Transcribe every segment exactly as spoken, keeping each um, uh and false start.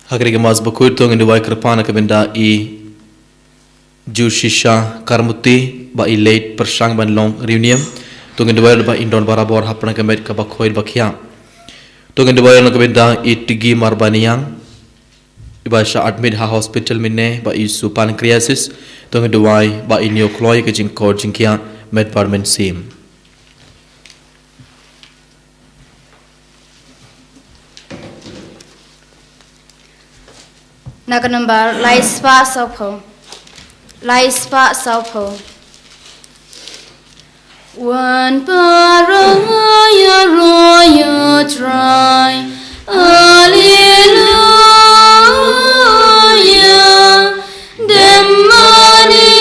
Ha kane ka Mass Bakhuid to ngin duwai kyrpad na ka bynta i Jushisha Karmuti ba i leit pyrshang ban long riewniam. To ngin duwai ba in don barabor hapdeng ka met kaba khuid ba khiah. To ngin duwai na ka bynta i Tigi Marbaniang iba shah admit ha hospital mynne ba i issue pancreasis. To ngin duwai ba in ïoh kloi ka jingkor jingkhiah met bad mynsiem. Na ka nombar lai spah sawphew. Lai spah sawphew. Wan para ïaroh ïa u Trai. Alleluia. Dem mane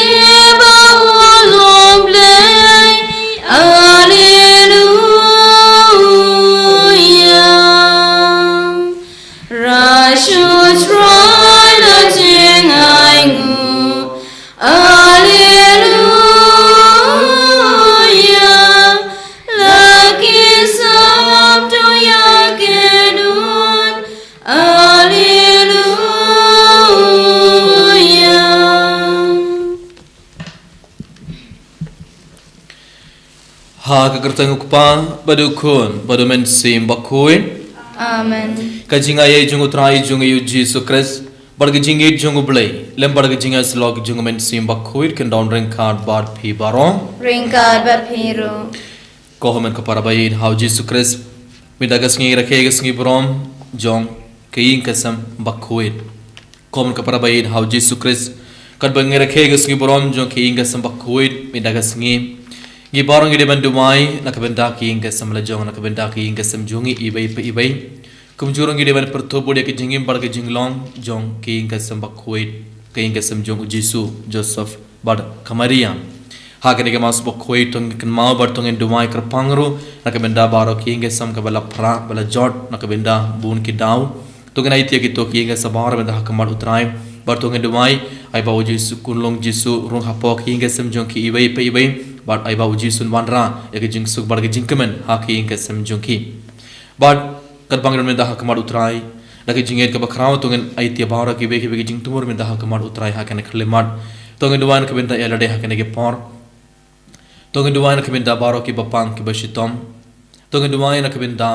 ba u long Blei. Alleluia. Rashutrai la jingainguh. Alleluia. La ki sap to ïa ki dun. Alleluia. Ha ka kyrteng u Kpa, bad u Khun, bad u Mynsiem Bakhuid. Amen. Ka jingaiei jong u Trai jong ngi u Jisu Khrist, bad ka jingïeit jong u Blei, lem bad ka jingïasyllok jong u Mynsiem Bakhuid, kin don ryngkat bad phi baroh. Ryngkat bad phi ruh. Ko hynmen ko para ba ïeit ha u Jisu Khrist, mynta ka sngi rakhe ka sngi burom jong ka ïing ka sem bakhuid. Ko hynmen ko para ba ïeit ha u Jisu Khrist, katba ngi rakhe ka sngi burom jong ka ïing ka sem bakhuid mynta ka sngi, ngi baroh ngi dei ban duwai na ka bynta ka ïing ka sem la jong, na ka bynta ka ïing ka sem jong ngi iwei pa iwei. Kumjuh ruh ngi dei ban pyrthuh bad ïa ka jingim bad ka jinglong jong ka ïing ka sem bakhuid, ka ïing ka sem jong u Jisu, Joseph bad ka Maria. Ha kane ka Mass bakhuid to ngin kynmaw bad to ngin duwai kyrpang ruh na ka bynta baroh ki ïing ki sem kaba la phrah ba la jot na ka bynta bun ki daw. To ngin aiti ïa kito ki ïing ki sem baroh mynta ha khmat u Trai bad to ngin duwai ai ba u Jisu, khun long Jisu, rung hapoh ki ïing ki sem jong ki iwei pa iwei bad ai ba u Jisu un wanrah ïa ka jingsuk bad ka jingkmen ha ki ïing ki sem jong ki. Bad katba ngi don mynta ha khmat u Trai, da ka jingngeit kaba khraw to ngin aiti ïa baroh kiwei kiwei ki jingthmu mynta ha khmat u Trai ha kane ka khyllipmat. To ngin duwai na ka bynta ïa lade ha kane ka por. To ngin duwai na ka bynta baroh kiba pang kiba shitom. To ngin duwai na ka bynta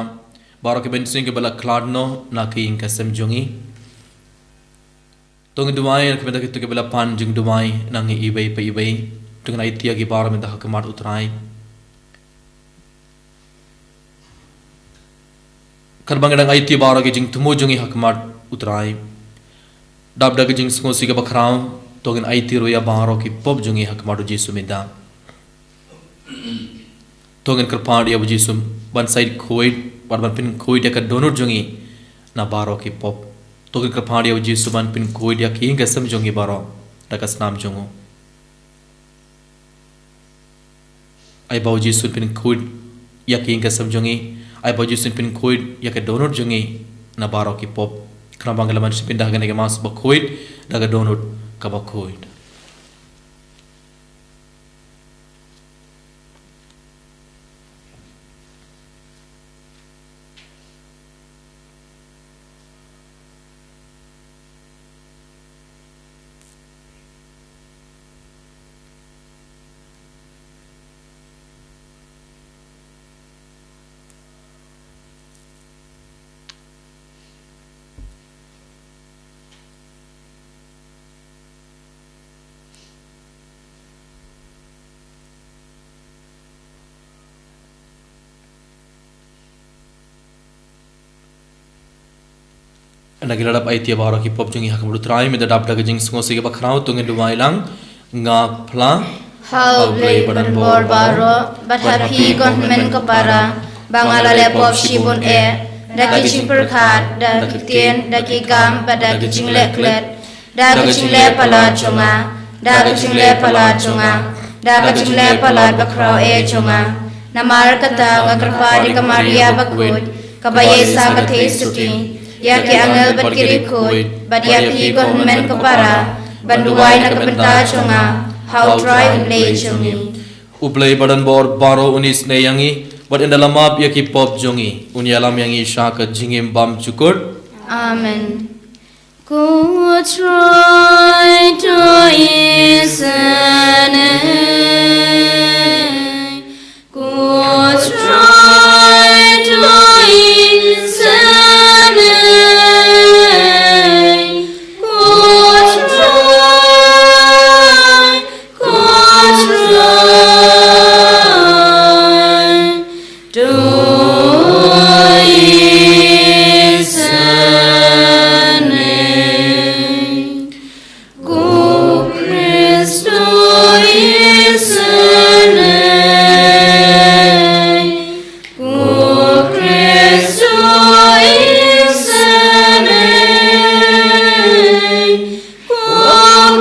baroh ki mynsiem kiba la khlad noh na ka ïing ka sem jong ngi. To ngin duwai na ka bynta kito kiba la pan jingduwai na ngi iwei pa iwei. To ngin aiti ïa ki baroh mynta ha khmat u Trai. Katba ngi dang aiti baroh ki jingthmu jong ngi ha khmat u Trai, dap da ka jingsngewsih kaba khraw to ngin aiti ruh ïa baroh ki pop jong ngi ha khmat u Jisu mynta. To ngin kyrpad ïa u Jisu ban said khuid bad ban pynkhuid ïa ka dohnud jong ngi na baroh ki pop. To ngin kyrpad ïa u Jisu ban pynkhuid ïa ki ïing ki sem jong ngi baroh da ka snam jong u. Ai ba u Jisu un pynkhuid ïa ki ïing ki sem jong ngi. Ai ba u Jisu un pynkhuid ïa ka dohnud jong ngi na baroh ki pop. Khnang ba ngi lah ban shim bynta ha kane ka Mass bakhuid da ka dohnud kaba khuid. Ynda ngi la dep aiti ïa baroh ki pop jong ngi ha khmat u Trai, mynta dap da ka jingsngewsih kaba khraw to ngin duwai lang. Nga phla ha u Blei badonbor baroh bad ha phi ko hynmen ko para ba nga la leh pop shibun eh, da ki jingpyrkhat, da ki ktien, da ki kam bad da ki jingleh klet. Da ka jingleh palat jong nga, da ka jingleh palat jong nga, da ka jingleh palat bakhraw eh jong nga. Namar kata nga kyrpad ïa ka Maria bakhuid kaba ïaisah ka theisotti, ïa ki angel bad ki riewkhuid bad ïa phi ko hynmen ko para ban duwai na ka bynta jong nga ha u Trai u Blei jong ngi. U Blei badonbor baroh un isynei ïa ngi bad ynda la map ïa ki pop jong ngi un ïalam ïa ngi sha ka jingim bymjukut. Amen. Ko Trai, to isynei. Ko Trai, to isynei. Ko Trai, ko Trai, to isynei. Ko Khrist, to isynei. Ko Khrist, to isynei. Ko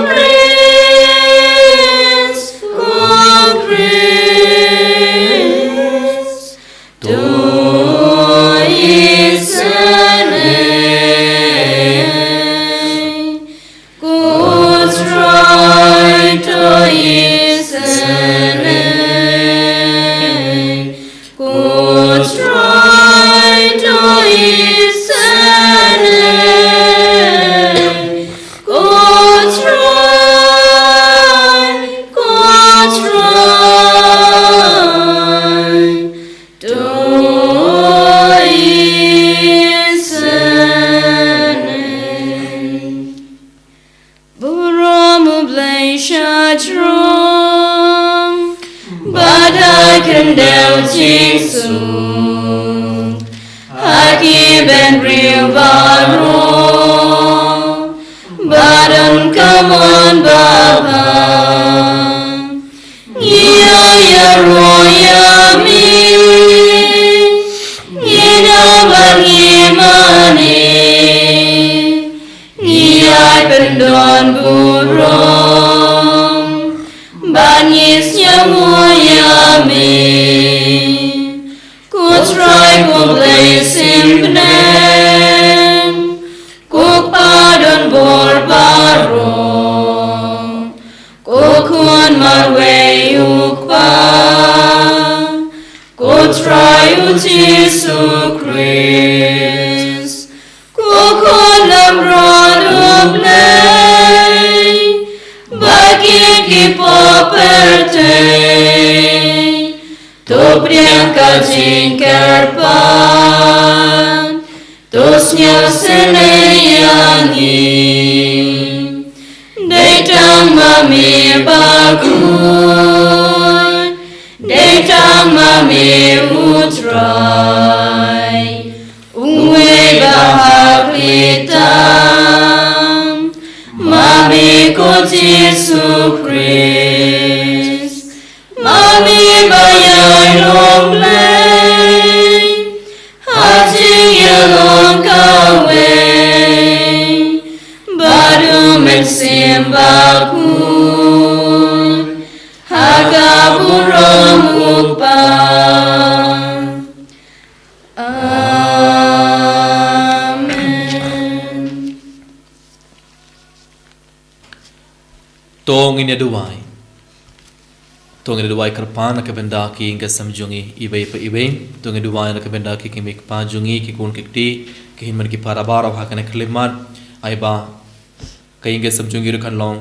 Khrist, ko Khrist, to isynei. Ko Trai, to isynei. Ko Trai, to isynei. Ko Trai, ko Trai, to isynei. Burom U Blei shajrong, bad ai khyndew jingsuk ha ki bynriew baroh, bad un kamon babha. Ngi ïaroh ïa me, ngi ïa bad ngi mane, ngi ïai pyndonburom, bad ngi sngewnguh ïa me. Ko Trai, ko Blei sim bneng, ko Kpa donbor baroh, ko Khun marwei U Kpa, ko Trai U Jisu Khrist, ko Khun lamrot U Blei, bad kine kiba pyrthei, to pdiang ka jingkyrpad, to sngewsynei ïa ngi. Dei tang ma me bakhuid, dei tang ma me U Trai, uwei ba ha khlieh tam, ma me ko Jisu Khrist, ma me ba ïai long Blei ha jingïalong kawei bad U Mynsiem Bakhuid, ha ka burom U Kpa. Amen. To ngin ïa duwai. To ngin ïa duwai kyrpad na ka bynta ki ïing ki sem jong ngi iwei pa iwei. To ngin ïa duwai na ka bynta ki kmie ki kpa jong ngi, ki khun ki kti, ki hynmen ki para baroh ha kane ka khyllipmat. Ai ba ka ïing ki sem jong ngi ruh kan long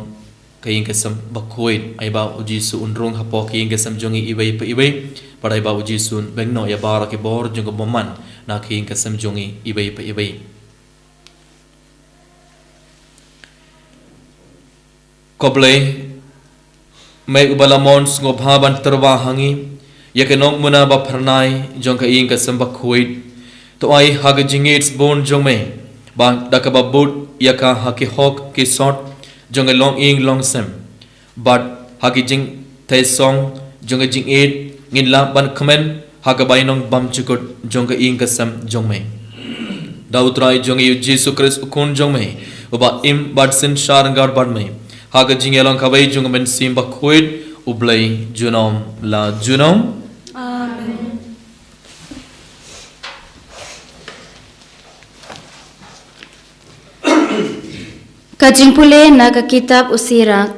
ka ïing ki sem bakhuid. Ai ba U Jisu un rung hapoh ki ïing ki sem jong ngi iwei pa iwei. Bad ai ba U Jisu un beng noh ïa baroh ki bor jong ka bymman na ki ïing ki sem jong ngi iwei pa iwei. Ko Blei, me uba la mon sngewbha ban tyrwa ha ngi ïa ki nongmuna ba phyrnai jong ka ïing ka sem bakhuid. To ai ha ka jingïeit sbun jong me ba da kaba bud ïa ka ha ki hok ki sot jong ka longïing longsem, bad ha ki jingthei song jong ka jingïeit ngin lah ban kmen ha ka bainong bymjukut jong ka ïing ka sem jong me. Da U Trai jong ngi U Jisu Khrist U Khun jong me, uba im bad synshar ryngkat bad me ha ka jingïalong kawei jong ka Mynsiem Bakhuid, U Blei junom la junom. Amen. Ka jingpule na ka kitab U Sirak.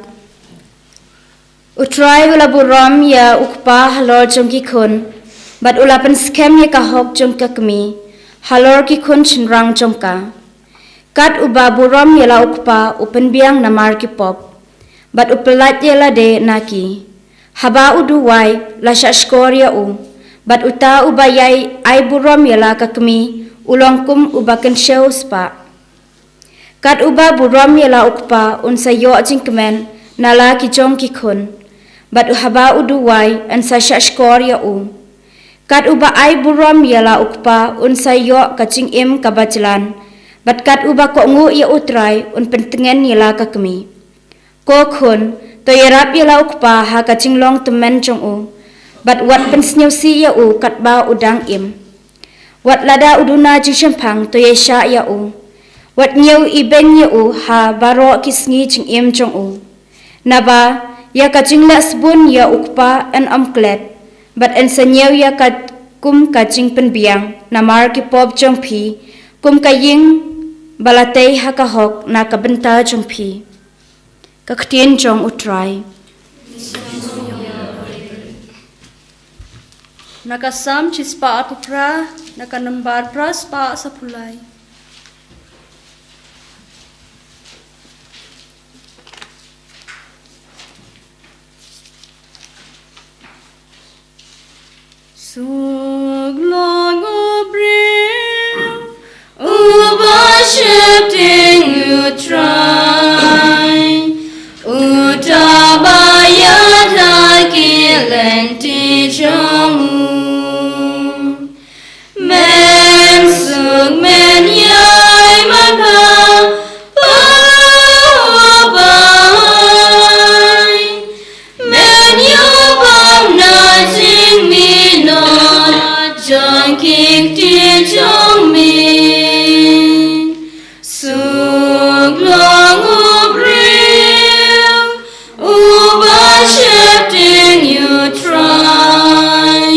U Trai u la burom ïa u kpa halor jong ki khun, bad u la pynskhem ïa ka hok jong ka kmie halor ki khun shynrang jong ka. Kat uba burom ïa la u kpa u pynbiang namar ki pop, bad u pyllait ïa lade na ki. Haba u duwai la shah shkor ïa u, bad uta uba ïai ai burom ïa la ka kmie u long kum uba kynshew spah. Kat uba burom ïa la u kpa un sa ïoh jingkmen na la ki jong ki khun, bad haba u duwai yn sa shah shkor ïa u. Kat uba ai burom ïa la u kpa un sa ïoh ka jingim kaba jlan, bad kat uba kohnguh ïa U Trai un pyntngen ïa la ka kmie. Ko khun, to ïarap ïa la u kpa ha ka jinglong tymmen jong u, bad wat pynsngewsih ïa u katba u dang im. Wat lada u duna jingshemphang to ïaishah ïa u. Wat ñiew ibeiñ ïa u ha baroh ki sngi jingim jong u. Naba ïa ka jingleh sbun ïa u kpa yn ym klet, bad yn sa ñiew ïa ka kum ka jingpynbiang namar ki pop jong phi, kum ka ïing ba la tei ha ka hok na ka bynta jong phi. Ka ktien jong U Trai. Na ka Salm shispah arphew phra, na ka nombar phra spah saphew lai. Suk long u briew uba sheptieng ïa U Trai, uta ba ïada ki lynti jong u. Men suk men ïai manbha, pa u bai. Men ïoh bam na jingminot jong ki kti jong me. Suk long u briew uba sheptieng ïa U Trai,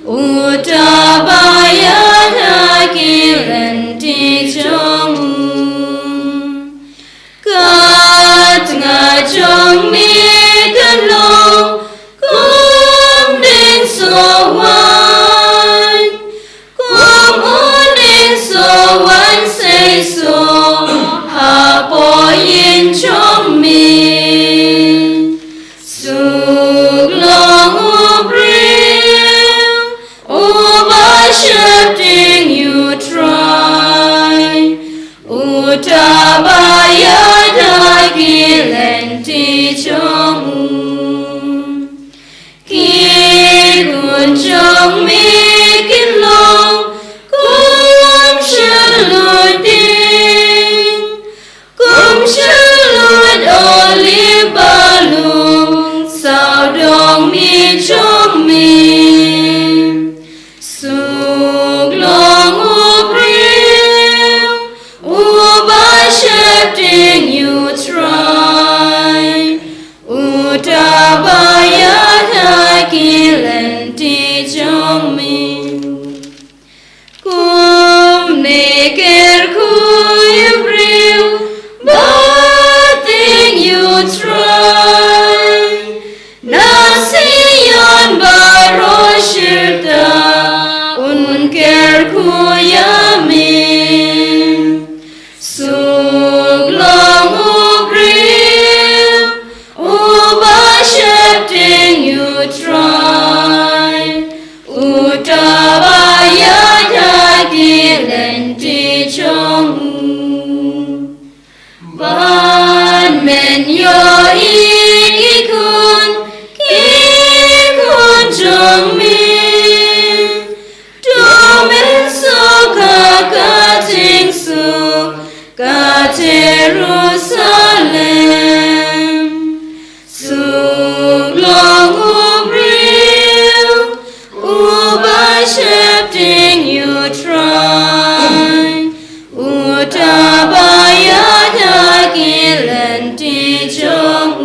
uta ba ïada ki lynti jong u. Ka tnga jong me kan long kum dieng soh waiñ, kum u dieng soh waiñ seisoh hapoh ïing jong me. Suk long u briew uba sheptieng ïa U Trai, uta ba ïada ki lynti jong u. Ki khun jong me kin long kum shaloi dieng, kum shaloi oliv ba lung sawdong miej jong me. Suk long u briew uba sheptieng ïa U Trai, uta ba ïada ki lynti jong me. Kumne kyrkhu ïa u briew ba tieng ïa U Trai. Na Sion baroh shirta un kyrkhu ïa me. Suk long u briew uba sheptieng ïa U Trai, uta ba ïada ki lynti jong u. Ban men ïohi ki khun, ki khun jong me. To men suk ha ka jingsuk ka Jerusalem. Suk long u briew uba sheptieng ïa U Trai, uta ba ïada ki lynti jong u.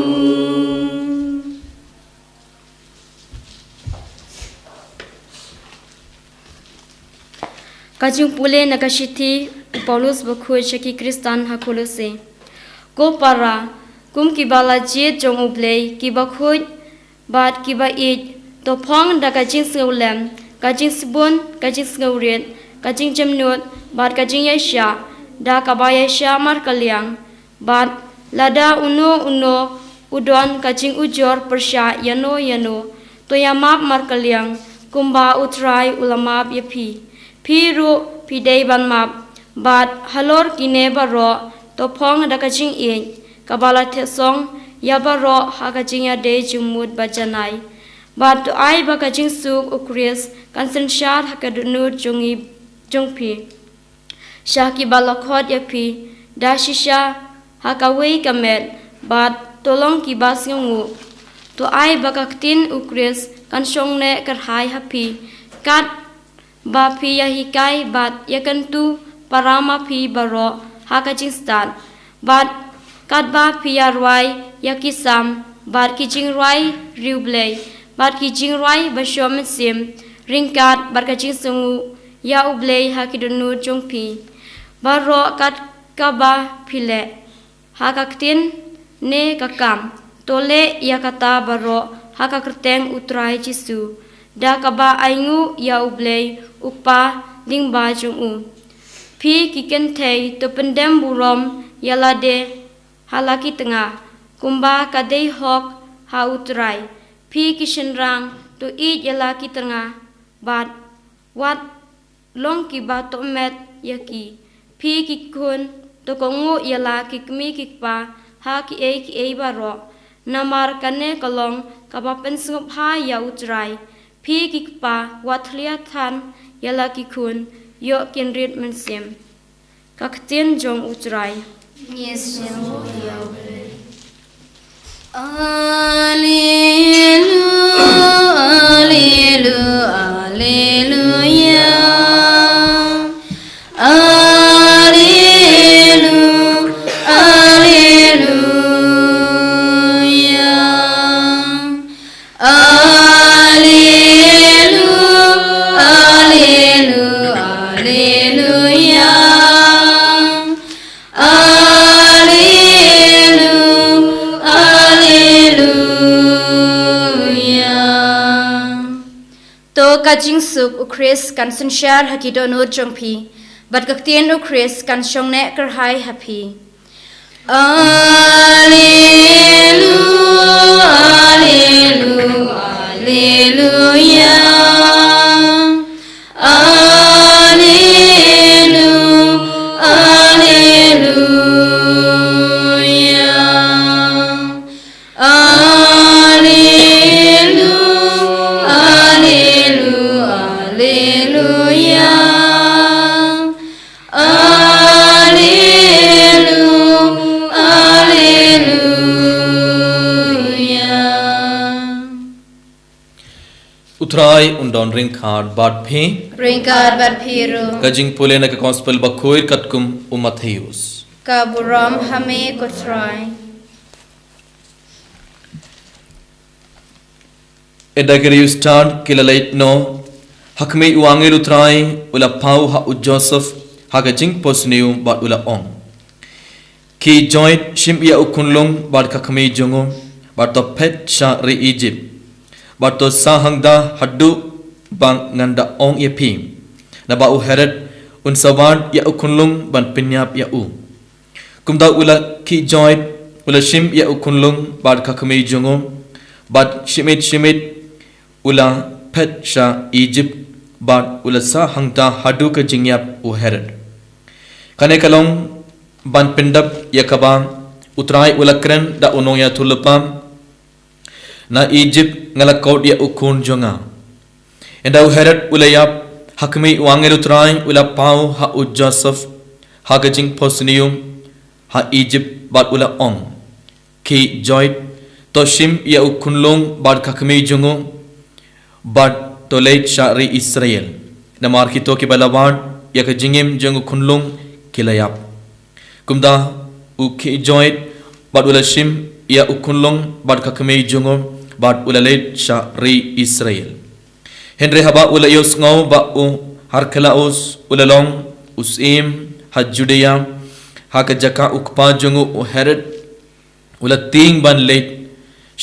Ka jingpule na ka shithi u Paulus bakhuid sha ki Khristan ha Kolose. Ko para, kum ki ba la jied jong U Blei, ki bakhuid bad ki ba ïeit, to phong da ka jingsngewlem, ka jingsbun, ka jingsngewrit, ka jingjemnud bad ka jingïaishah. da kaba ïaishah markylliang, bad lada uno uno u don ka jingujor pyrshah ïano ïano, to ïamap markylliang, kumba U Trai u la map ïa phi. Phi ruh phi dei ban map, bad halor kine baroh, to phong da ka jingïeit, kaba la theh song ïa baroh ha ka jingïadei jingmut bajanai. Bad to ai ba ka jingsuk U Khrist kan synshar ha ka dohnud jong i, jong phi, sha kiba la khot ïa phi, da shisha ha kawei ka met, bad to long kiba sngewnguh. To ai ba ka ktien U Khrist kan shong neh kyrhai ha phi, kat ba phi ïahikai bad ïakyntu para ma phi baroh ha ka jingstad, bad katba phi ïarwai ïa ki Salm, bad ki jingrwai riewblei, bad ki jingrwai ba shong mynsiem, ryngkat bad ka jingsngewnguh ïa U Blei ha ki dohnud jong phi. Baroh kat kaba phi leh, ha ka ktien ne ka kam, to leh ïa kata baroh ha ka kyrteng U Trai Jisu, da kaba ainguh ïa U Blei U Kpa lyngba jong u. Phi ki kynthei, to pyndem burom ïa lade ha la ki tnga, kumba ka dei hok ha U Trai. Phi ki shynrang, to ïeit ïa la ki tnga, bad wat long kiba tohmet ïa ki. Phi ki khun, to kohnguh ïa la ki kmie ki kpa ha kiei kiei baroh, namar kane ka long kaba pynsngewbha ïa U Trai. Phi ki kpa, wat thlia than ïa la ki khun, ïoh kin rit mynsiem. Ka ktien jong U Trai. Ngi sngewnguh ïa U Blei. Alelu, alelu, aleluya. Alelu, aleluya. Alelu, alelu, aleluya. Alelu, aleluya. To ka jingsuk U Khrist kan synshar ha ki dohnud jong phi, bad ka ktien U Khrist kan shong neh kyrhai ha phi. Alelu, alelu, aleluya. Alelu, aleluya. Alelu, alelu, aleluya. Alelu, aleluya. U Trai un don ryngkat bad phi. Ryngkat bad phi ruh. Ka jingpule na ka Gospel bakhuid katkum u Mathaios. Ka burom ha me ko Trai. Ynda ki riewstad ki la leit noh, ha khmih u angel u Trai u la paw ha u Joseph ha ka jingphohsniew bad u la ong: Khie joit, shim ïa u khunlung bad ka kmie jong u, bad to phet sha ri Ijipt, bad to sah hangta haduh ba ngan da ong ïa phi, naba u Herod un sa wad ïa u khunlung ban pynïap ïa u. Kumta u la khie joit, u la shim ïa u khunlung bad ka kmie jong u, bad shimet shimet u la phet sha Ijipt, bad u la sah hangta haduh ka jingïap u Herod. Kane ka long ban pyndep ïa kaba u Trai u la kren da u nongïathuhlypa: Na Ijipt nga la kod ïa u khun jong nga. Ynda u Herod u la ïap, ha khmih u angel u Trai u la paw ha u Joseph ha ka jingphohsniew ha Ijipt bad u la ong: Khie joit, to shim ïa u khunlung bad ka kmie jong u, bad to leit sha ri Israel, namar kito kiba la wad ïa ka jingim jong u khunlung ki la ïap. Kumta u khie joit bad u la shim ïa u khunlung bad ka kmie jong u, bad u la leit sha ri Israel. Hynrei haba u la ïohsngew ba u Arkelaus u la long u syiem ha Judea, ha ka jaka u kpa jong u u Herod, u la tieng ban leit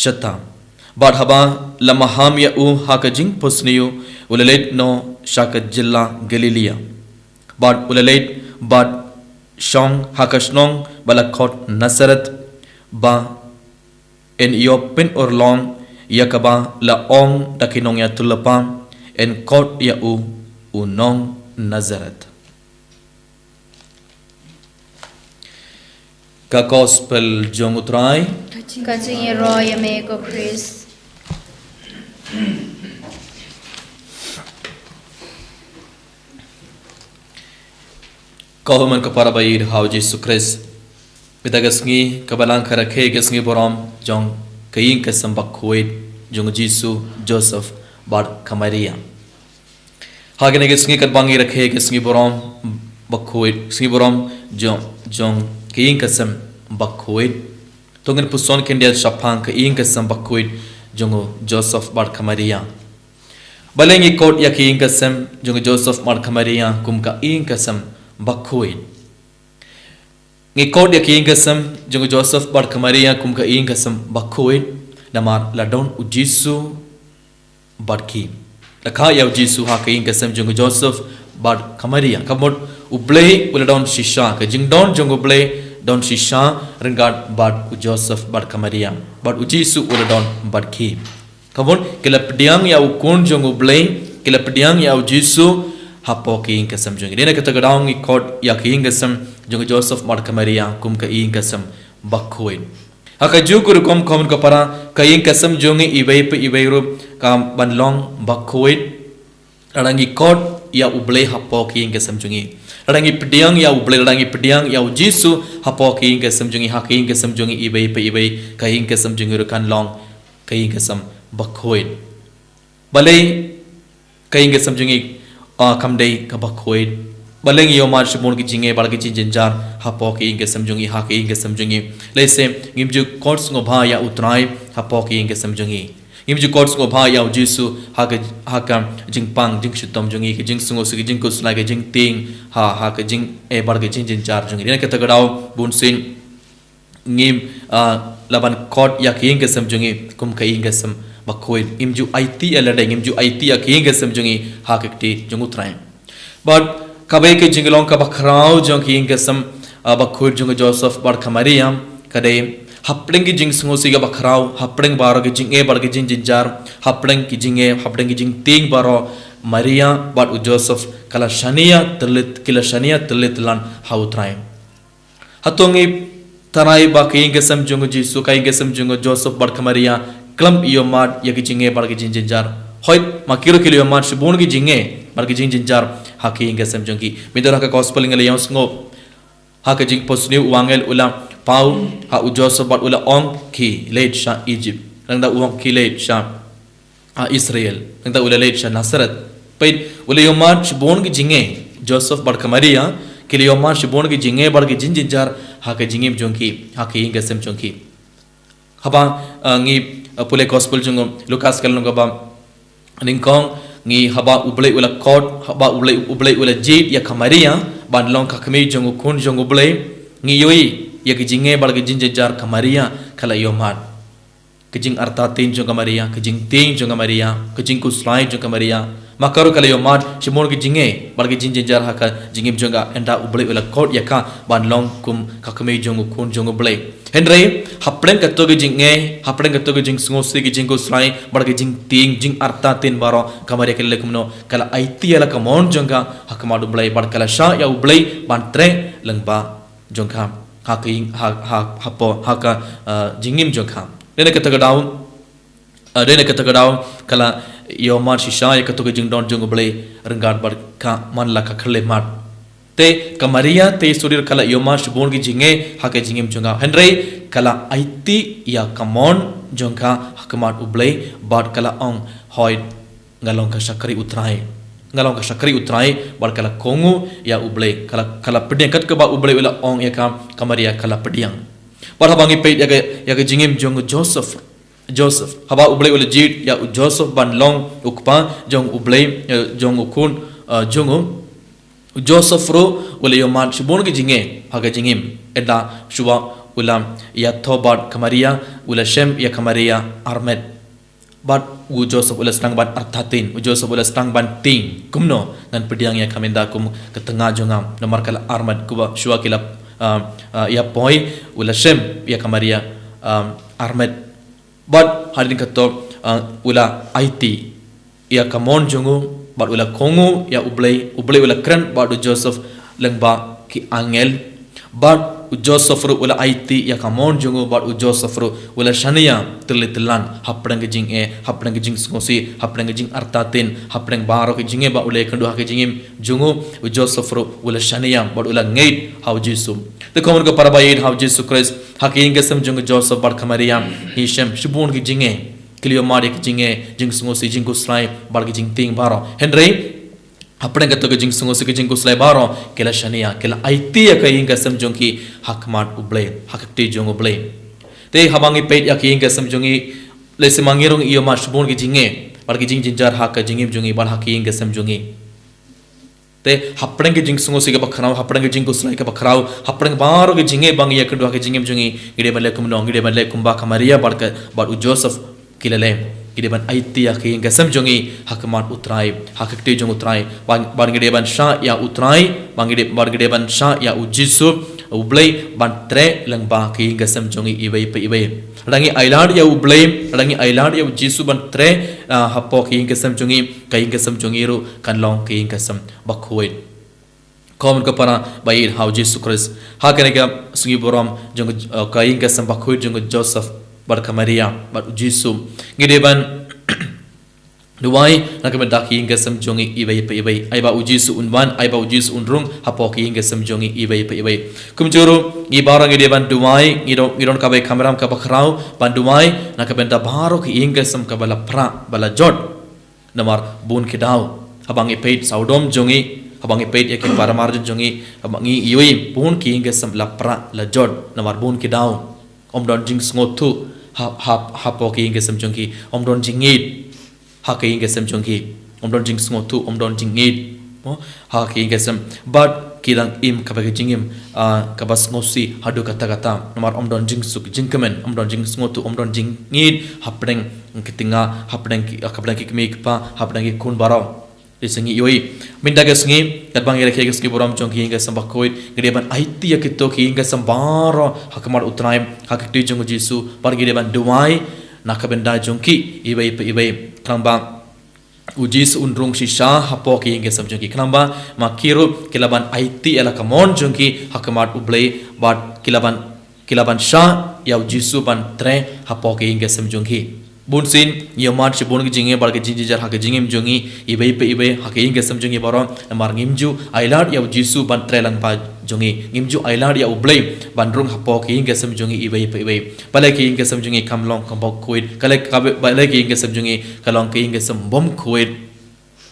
shata. Bad haba la maham ïa u ha ka jingphohsniew, u la leit noh sha ka jylla Galilia. Bad u la leit bad shong ha ka shnong ba la khot Nazareth, ba yn ïoh pynurlong ïa kaba la ong da ki nongïathuhlypa, yn khot ïa u u nong Nazareth. Ka Gospel jong U Trai. Ka jingïaroh ïa me ko Khrist. Ko Hynmen ko Para ba ïeit ha U Jisu Khrist. Mynta ka sngi kaba lang ka rakhe ka sngi burom jong ka ïing ka sem bakhuid jong U Jisu, Joseph bad ka Maria. Ha kane ka sngi katba ngi rakhe ka sngi burom bakhuid, sngi burom jong, jong ka ïing ka sem bakhuid, to ngin puson khyndiat shaphang ka ïing ka sem bakhuid jong u Joseph bad ka Maria. Balei ngi khot ïa ka ïing ka sem jong u Joseph bad ka Maria kum ka ïing ka sem bakhuid? Ngi khot ïa ka ïing ka sem jong u Joseph bad ka Maria kum ka ïing ka sem bakhuid namar la don U Jisu bad ki. La kha ïa U Jisu ha ka ïing ka sem jong u Joseph bad ka Maria. Ka mut U Blei u la don shisha, ka jingdon jong U Blei don shisha ryngkat bad u Joseph bad ka Maria, bad U Jisu u la don bad ki. Ka mut ki la pdiang ïa u Khun jong U Blei, ki la pdiang ïa U Jisu hapoh ka ïing ka sem jong ki. Dei na kata ka daw ngi khot ïa ka ïing ka sem jong u Joseph bad ka Maria kum ka ïing ka sem bakhuid. Ha kajuh ka rukom, ko Hynmen ko Para, ka ïing ka sem jong ngi iwei pa iwei ruh ka ban long bakhuid, lada ngi khot ïa U Blei hapoh ka ïing ka sem jong ngi, lada ngi pdiang ïa U Blei, lada ngi pdiang ïa U Jisu hapoh ka ïing ka sem jong ngi, ha ka ïing ka sem jong ngi iwei pa iwei, ka ïing ka sem jong ngi ruh kan long ka ïing ka sem bakhuid. Balei ka ïing ka sem jong ngi, ah, kam dei kaba khuid? Balei ngi ïohmad shibun ki jingeh bad ki jingjynjar hapoh ka ïing ka sem jong ngi, ha ka ïing ka sem jong ngi? Lehse ngim ju khot sngewbha ïa U Trai hapoh ka ïing ka sem jong ngi. Ngim ju khot sngewbha ïa U Jisu ha ka, ha ka jingpang jingshitom jong ngi, ka jingsngewsih, ka jingkhuslai, ka jingtieng, ha, ha ka jingeh bad ka jingjynjar jong ngi. Dei na kata ka daw bunsien ngim, ah, lah ban khot ïa ka ïing ka sem jong ngi kum ka ïing ka sem bakhuid. Ngim ju aiti ïa lade, ngim ju aiti ïa ka ïing ka sem jong ngi ha ka kti jong U Trai. Bad kaba ka jinglong kaba khraw jong ka ïing ka sem, ah, bakhuid jong u Joseph bad ka Maria ka dei, hapdeng ki jingsngewsih kaba khraw, hapdeng baroh ki jingeh bad ki jingjynjar, hapdeng ki jingeh, hapdeng ki jingtieng baroh, Maria bad u Joseph ka la shaniah tylli, ki la shaniah tylli tyllan ha U Trai. Hato ngi tharai ba ka ïing ka sem jong u Jisu, ka ïing ka sem jong u Joseph bad ka Maria khlem ïohmad ïa ki jingeh bad ki jingjynjar? Hooid, ma ki ruh ki la ïohmad shibun ki jingeh bad ki jingjynjar ha ka ïing ka sem jong ki. Mynta ha ka gospel ngi la ïohsngew ha ka jingphohsniew, u angel u la paw ha u Joseph bad u la ong, ki leit sha Egypt. Nangta u ong ki leit sha ha Israel, nangta u la leit sha Nazareth. Peit, u la ïohmad shibun ki jingeh, Joseph bad ka Maria ki la ïohmad shibun ki jingeh bad ki jingjynjar ha ka jingim jong ki, ha ka ïing ka sem jong ki. Haba, ah, ngi, ah, pule gospel jong u Lukas ka lynnong kaba nyngkong, ngi haba U Blei u la khot, haba U Blei, U Blei u la jied ïa ka Maria ban long ka kmie jong u Khun jong U Blei, ngi ïohi ïa ki jingeh bad ki jingjynjar ka Maria ka la ïohmad. Ka jingartatien jong ka Maria, ka jingtieng jong ka Maria, ka jingkhuslai jong ka Maria. Ma ka ruh ka la ïohmad shibun ki jingeh bad ki jingjynjar ha ka jingim jong ka, hynda U Blei u la khot ïa ka ban long kum ka kmie jong u Khun jong U Blei. Hynrei hapdeng kato ki jingeh, hapdeng kato ki jingsngewsih, ki jingkhuslai bad ki jingtieng, jingartatien baroh, ka Maria ka la leh kumno? Ka la aiti ïa la ka mon jong ka ha khmat U Blei bad ka la shah ïa U Blei ban treh lyngba jong ka ha ka ïing, ha, ha, hapoh, ha ka, ah, jingim jong ka. Dei na kata ka daw, ah, dei na kata ka daw ka la ïohmad shisha ïa kato ka jingdon jong U Blei ryngkat bad ka man la ka khyllipmat. Te ka Maria te sudir ka la ïohmad shibun ki jingeh ha ka jingim jong ka, hynrei ka la aiti ïa ka mon jong ka ha khmat U Blei bad ka la ong, hooid, nga long ka shakri U Trai. Nga long ka shakri U Trai, bad ka la kohnguh ïa U Blei. Ka la, ka la pdiang kat kaba U Blei u la ong ïa ka, ka Maria ka la pdiang. Bad haba ngi peit ïa ka, ïa ka jingim jong u Joseph, Joseph, haba U Blei u la jied ïa u Joseph ban long u kpa jong U Blei, eh, jong u Khun, eh, jong u, u Joseph ruh u la ïohmad shibun ki jingeh ha ka jingim. Ynda shuwa u la ïathoh bad ka Maria, u la shem ïa ka Maria armet. Bad u Joseph u la sdang ban artatien, u Joseph u la sdang ban tieng, kumno ngan pdiang ïa ka mynta kum ka tnga jong nga, namar ka la armet, kumba shuwa ki la, ah, ah, ïa poi, u la shem ïa ka Maria, ah, armet. Bad hadien kato, ah, u la aiti ïa ka mon jong u, bad u la kohnguh ïa U Blei, U Blei u la kren bad u Joseph lyngba ki angel. Bad u Joseph ruh u la aiti ïa ka mon jong u, bad u Joseph ruh u la shaniah tylli tyllan hapdeng ka jingeh, hapdeng ka jingsngewsih, hapdeng ka jingartatien, hapdeng baroh ka jingeh ba u la ïakynduh ha ka jingim jong u, u Joseph ruh u la shaniah bad u la ngeit ha u Jisu. Te kumno ka para ba ïeit ha u Jisu Khrist, ha ka ïing ka sem jong u Joseph bad ka Maria ngi shem shibun ki jingeh, ki la ïohmad ïa ki jingeh, jingsngewsih, jingkhuslai bad ki jingtieng baroh. Hynrei hapdeng kato ka jingsngewsih, ka jingkhuslai baroh, ki la shaniah, ki la aiti ïa ka ïing ka sem jong ki ha khmat U Blei, ha ka kti jong U Blei. Te haba ngi peit ïa ka ïing ka sem jong ngi, lehse ma ngi ruh ngi ïohmad shibun ki jingeh bad ki jingjynjar ha ka jingim jong ngi bad ha ka ïing ka sem jong ngi. Te hapdeng ka jingsngewsih kaba khraw, hapdeng ka jingkhuslai kaba khraw, hapdeng baroh ka jingeh ba ngi ïakynduh ha ka jingim jong ngi, ngi dei ban leh kumno? Ngi dei ban leh kumba ka Maria bad ka, bad u Joseph ki la leh. Ngi dei ban aiti ïa ka ïing ka sem jong ngi ha khmat U Trai, ha ka kti jong U Trai. Bad, bad ngi dei ban shah ïa U Trai, bad ngi dei, bad ngi dei ban shah ïa u Jisu U Blei ban treh lyngba ka ïing ka sem jong ngi iwei pa iwei. Lada ngi ailad ïa U Blei, lada ngi ailad ïa u Jisu ban treh, ah, hapoh ka ïing ka sem jong ngi, ka ïing ka sem jong ngi ruh kan long ka ïing ka sem bakhuid. Kumno ka para ba ïeit ha u Jisu Khrist, ha kane ka sngi burom jong, eh, ka ïing ka sem bakhuid jong u Joseph bad ka Maria bad u Jisu, ngi dei ban duwai na ka bynta ka ïing ka sem jong ngi iwei pa iwei. Ai ba u Jisu un wan, ai ba u Jisu un rung hapoh ka ïing ka sem jong ngi iwei pa iwei. Kumjuh ruh ngi baroh ngi dei ban duwai, ngi don, ngi don kaba ïa ka kamram kaba khraw ban duwai na ka bynta baroh ka ïing ka sem kaba la prah ba la jot. Namar bun ki daw haba ngi peit sawdong jong ngi, haba ngi peit ïa ki para marjan jong ngi, haba ngi ïohi bun ki ïing ka sem la prah la jot. Namar bun ki daw ym don jingsngewthuh ha, ha, hapoh ka ïing ka sem jong ki, ym don jingïeit ha ka ïing ka sem jong ki, ym don jingsngewthuh, ym don jingïeit, mo, ha ka ïing ka sem. Bad ki dang im kaba ka jingim, ah, kaba sngewsih haduh katta katta. Namar ym don jingsuk jingkmen, ym don jingsngewthuh, ym don jingïeit hapdeng ki tnga, hapdeng ki, hapdeng ki kmie ki kpa, hapdeng ki khun baroh. Te sa ngi ïohi mynta ka sngi, katba ngi rakhe ka sngi burom jong ka ïing ka sem bakhuid, ngi dei ban aiti ïa kito ki ïing ka sem baroh ha khmat U Trai, ha ka kti jong u Jisu, bad ngi dei ban duwai na ka bynta jong ki iwei pa iwei. Khnang ba u Jisu un rung shisha hapoh ka ïing ka sem jong ki. Khnang ba ma ki ruh ki lah ban aiti ïa la ka mon jong ki ha khmat U Blei, bad ki lah ban, ki lah ban shah ïa u Jisu ban treh hapoh ka ïing ka sem jong ki. Bun sien ngi ïohmad shibun ki jingeh bad ki jingjynjar ha ka jingim jong ngi iwei pa iwei, ha ka ïing ka sem jong ngi baroh, namar ngim ju ailad ïa u Jisu ban treh lyngba jong ngi, ngim ju ailad ïa U Blei ban rung hapoh ka ïing ka sem jong ngi iwei pa iwei. Balei ka ïing ka sem jong ngi kam long kam bakhuid? Balei, balei ka ïing ka sem jong ngi ka long ka ïing ka sem bymkhuid?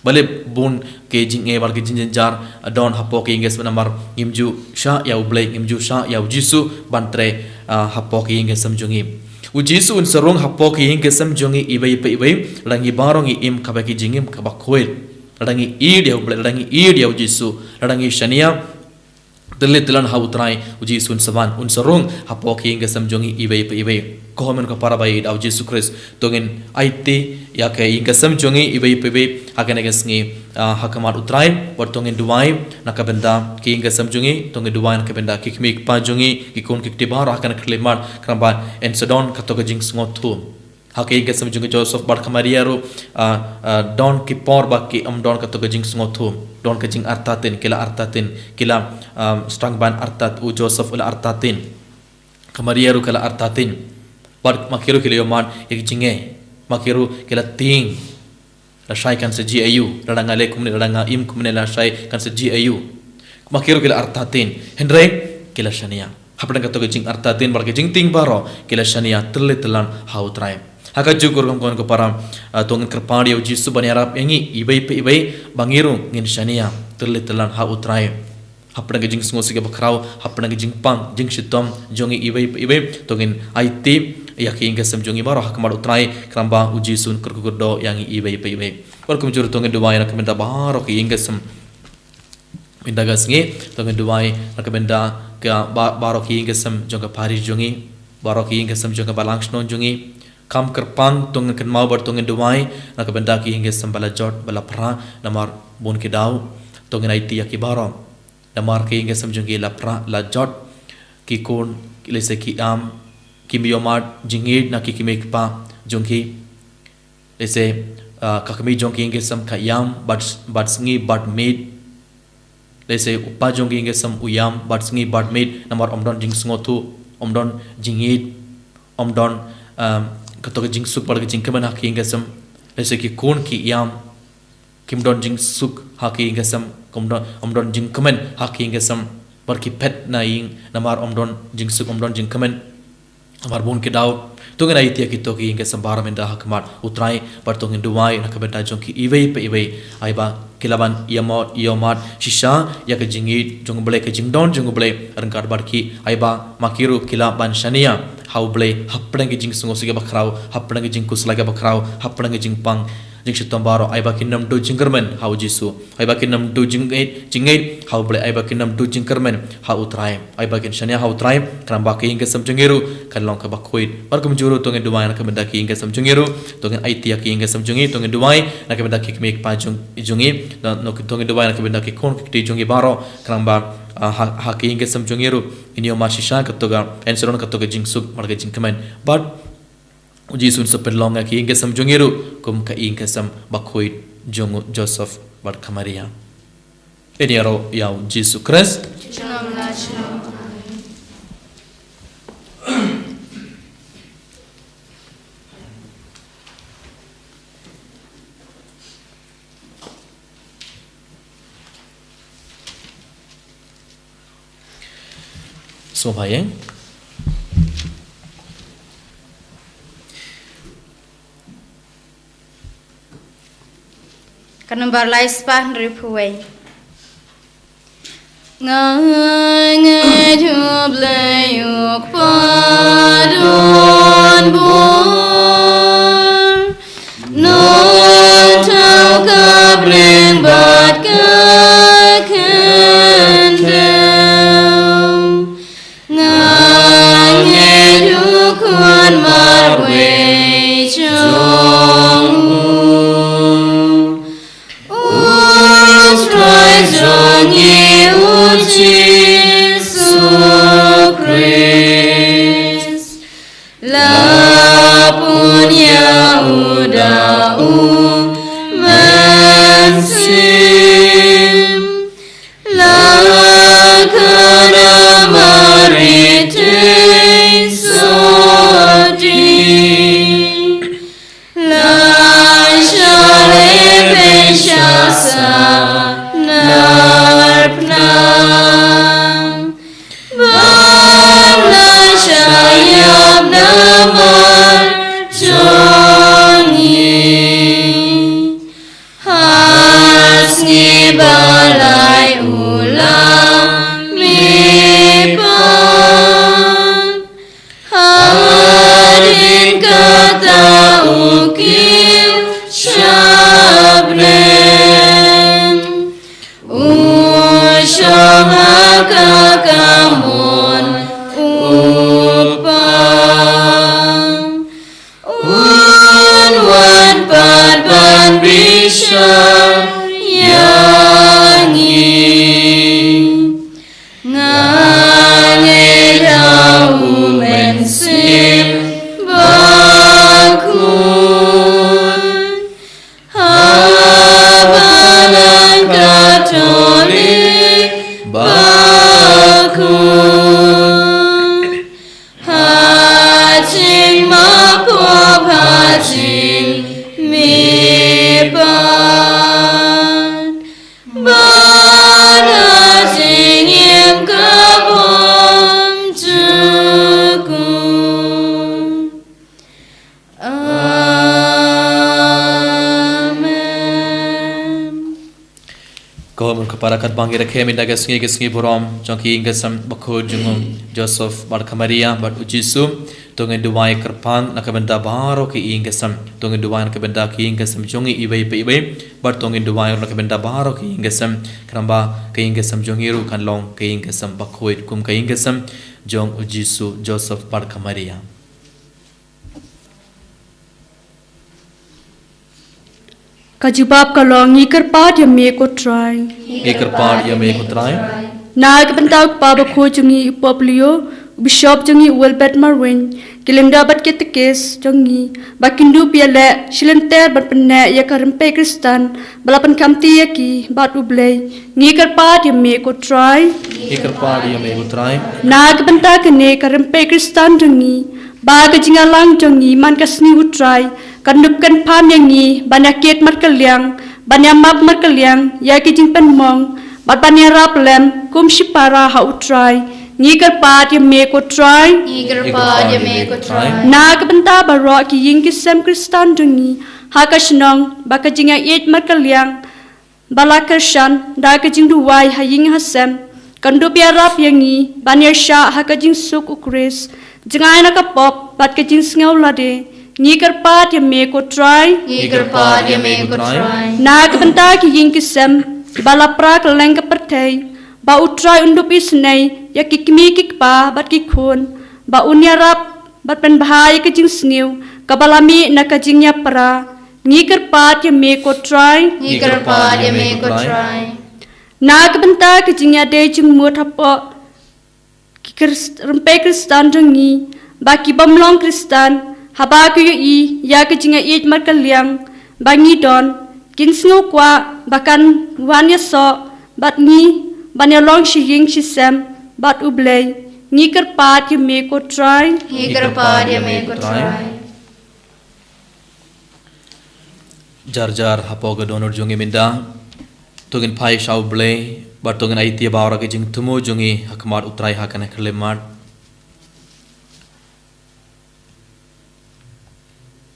Balei bun ki jingeh bad ki jingjynjar don hapoh ka ïing ka sem? Namar ngim ju shah ïa U Blei, ngim ju shah ïa u Jisu ban treh, ah, hapoh ka ïing ka sem jong ngi. U Jisu un sa rung hapoh ka ïing ka sem jong ngi iwei pa iwei lada ngi baroh ngi im kaba ka jingim kaba khuid, lada ngi ïeit ïa U Blei, lada ngi ïeit ïa u Jisu, lada ngi shaniah tylli tyllan ha U Trai. U Jisu un sa wan, un sa rung hapoh ka ïing ka sem jong ngi iwei pa iwei. Ko hynmen ko para ba ïeit ha u Jisu Khrist, to ngin aiti ïa ka ïing ka sem jong ngi iwei pa iwei ha kane ka sngi, ah, ha khmat U Trai, bad to ngin duwai na ka bynta ka ïing ka sem jong ngi, to ngin duwai na ka bynta ki kmie ki kpa jong ngi, ki khun ki kti baroh ha kane ka khyllipmat, khnang ba yn sa don kato ka jingsngewthuh. Ha ka ïing ka sem jong u Joseph bad ka Maria ruh, ah, ah, don ki por ba ki ym don kato ka jingsngewthuh, don ka jingartatien, ki la artatien, ki la, ah, sdang ban artat, u Joseph u la artatien, ka Maria ruh ka la artatien. Bad ma ki ruh ki la ïohmad ïa ki jingeh, ma ki ruh ki la tieng. Lashai kan sa jia aïu, lada nga leh kumne, lada nga im kumne lashai kan sa jia aïu. Ma ki ruh ki la artatien, hynrei ki la shaniah. Hapdeng kato ka jingartatien bad ka jingtieng baroh, ki la shaniah tylli tyllan ha U Trai. Ha kajuh ka rukom, ko hynmen ko para, ah, to ngin kyrpad ïa u Jisu ban ïarap ïa ngi iwei pa iwei ba ngi ruh ngin shaniah tylli tyllan ha U Trai. Hapdeng ka jingsngewsih kaba khraw, hapdeng ka jingpang jingshitom jong ngi iwei pa iwei, to ngin aiti ïa ka ïing ka sem jong ngi baroh ha khmat U Trai, khnang ba u Jisu un kyrkhu kyrdoh ïa ngi iwei pa iwei. Bad kumjuh to ngin duwai na ka bynta baroh ka ïing ka sem. Mynta ka sngi to ngin duwai na ka bynta ka ba-, baroh ka ïing ka sem jong ka parish jong ngi, baroh ka ïing ka sem jong ka balang shnong jong ngi, Kam kyrpang, to ngin kynmaw bad to ngin duwai na ka bynda ki ïing ki sem ba la jot, ba la phra, namar bun ki daw to ngin aiti ïa ki baroh. Namar ki ïing ki sem jong ki la phra, la jot, ki khun, lehse ki ïam, kim ïoh mad jingïeit na ki kmie kpa jong ki. Lehse, ah, ka kmie jong ki ïing ki sem ka ïam bad, bad sngi bad miet. Lehse u kpa jong ki ïing ki sem u ïam bad sngi bad miet, namar ym don jingsngewthuh, ym don jingïeit, ym don, um, kato ka jingsuk bad ka jingkmen ha ki ïing ki sem. Lehse ki khun ki ïam, kim don jingsuk ha ki ïing ki sem, ym don, ym don jingkmen ha ki ïing ki sem. Bad ki phet na ïing namar ym don jingsuk, ym don jingkmen. Namar bun ki daw to ngin aiti ïa kito ki ïing ki sem baroh mynta ha khmat U Trai, bad to ngin duwai na ka bynta jong ki iwei pa iwei. Ai ba ki lah ban ïa mad, ïa mad shisha ïa ka jingïeit jong U Blei, ka jingdon jong U Blei ryngkat bad ki. Ai ba ma ki ruh ki lah ban shaniah ha U Blei hapdeng ki jingsngewsih kiba khraw, hapdeng ki jingkhuslai kiba khraw, hapdeng ki jingpang jingshitom baroh. Ai ba kin ym duh jingkyrmen ha U Jisu. Ai ba kin ym duh jingngeit, jingngeit ha U Blei. Ai ba kin ym duh jingkyrmen ha U Trai. Ai ba kin shaniah ha U Trai, khnang ba ka ïing ka sem jong ngi ruh kan long kaba khuid. Bad kumjuh ruh to ngin duwai na ka bynta ka ïing ka sem jong ngi ruh, to ngin aiti ïa ka ïing ka sem jong ngi, to ngin duwai na ka bynta ki kmie ki kpa jong, jong ngi, na, na, to ngin duwai na ka bynta ki khun ki kti jong ngi baroh, khnang ba, ah, ha, ha ka ïing ka sem jong ngi ruh, ngin ïoh mad shisha kato ka, yn sa don kato ka jingsuk bad ka jingkmen. Bad U Jisu un sa pynlong ïa ka ïing ka sem jong ngi ruh kum ka ïing ka sem bakhuid jong u Joseph bad ka Maria. Ngin ïaroh ïa U Jisu Khrist. Sngewbha ïa. Ka nombar lai spah hynriewphew wei. Nga ngeit U Blei U Kpa don bor, nongthaw ka bneng bad ka khyndew. Nga ngeit U Khun marwei jong U, U Trai jong ngi U Jisu Khrist. La pun ïa U da U Mynsiem, la kynrad marwei te sotti, la shah leh beiñ sha sanar pnang, bad la shah ïap namar jong ngi. Ha sngi ba lai U la mihpat. Hadien kata U kiew sha bneng, U shong ha ka kamon U Kpa. Un wan pat ban bishar ïa ngi. Nga ngeit ha U Mynsiem Bakhuid, ha Balang Katholik bakhuid, ha jingmap pop, ha jingmihpat, bad ha jingim kabym jukut. Amen. Ko Mem, ka para katba ngi rakhe mynta ka sngi, ka sngi burom jong ka ïing ka sem bakhuid jong u Joseph bad ka Maria bad u Jisu. To ngin duwai kyrpang na ka bynta baroh ka ïing ka sem. To ngin duwai na ka bynta ka ïing ka sem jong ngi iwei pa iwei. Bad to ngin duwai na ka bynta baroh ka ïing ka sem, khnang ba ka ïing ka sem jong ngi ruh kan long ka ïing ka sem bakhuid kum ka ïing ka sem jong u Jisu, Joseph bad ka Maria. Ka jubab ka long, ngi kyrpad ïa me ko Trai. Ngi kyrpad ïa me ko Trai. Na ka bynta u kpa bakhuid jong ngi u Pope Leo, u bishop jong ngi u Wilbert Marwein, ki lyngdoh bad ki katekis jong ngi, ba kin dup ïaleh shi lynter ban pynneh ïa ka rympei Khristan ba la pynkhamti ïa ki bad U Blei. Ngi kyrpad ïa me ko Trai. Ngi kyrpad ïa me ko Trai. Na ka bynta kane ka rympei Khristan jong ngi, ba ka jingïalang jong ngi man ka sngi u Trai kan dup kan pham ïa ngi ban ïakit markylliang, ban ïamap markylliang ïa ki jingpynmong bad ban ïarap lem kum shipara ha u Trai. Ngi kyrpad ïa me ko Trai. Ngi kyrpad ïa me ko Trai. Na ka bynta baroh ki ïing ki sem Khristan jong ngi ha ka shnong, ba ka jingïaieit markylliang ba la kyrshan da ka jingduwai ha ïing ha sem kan dup ïarap ïa ngi ban ïaishah ha ka jingsuk u Khrist, jngai na ka pop bad ka jingsngew lade. Ngi kyrpad ïa me ko Trai. Ngi kyrpad ïa me ko Trai. Na ka bynta ki ïing ki sem ba la pra kylleng ka pyrthei, ba u Trai un dup isynei ïa ki kmie ki kpa bad ki khun, ba un ïarap bad pynbha ïa ka jingsniew kaba la mih na ka jingïapra. Ngi kyrpad ïa me ko Trai. Ngi kyrpad ïa me ko Trai. Na ka bynta ka jingïadei jingmut hapoh ki Khrist-, rympei Khristan jong ngi, ba ki bym long Khristan, haba ki ïohi ïa ka jingïaieit markylliang ba ngi don, kin sngew kwah ba kan wan ïasoh bad ngi ban ïalong shi ïing shi sem bad U Blei. Ngi kyrpad ïa me ko Trai. Ngi kyrpad ïa me ko Trai. Jar jar hapoh ka dohnud jong ngi mynta, to ngin phai sha U Blei bad to ngin aiti ïa baroh ki jingthmu jong ngi ha khmat u Trai ha kane ka khyllipmat.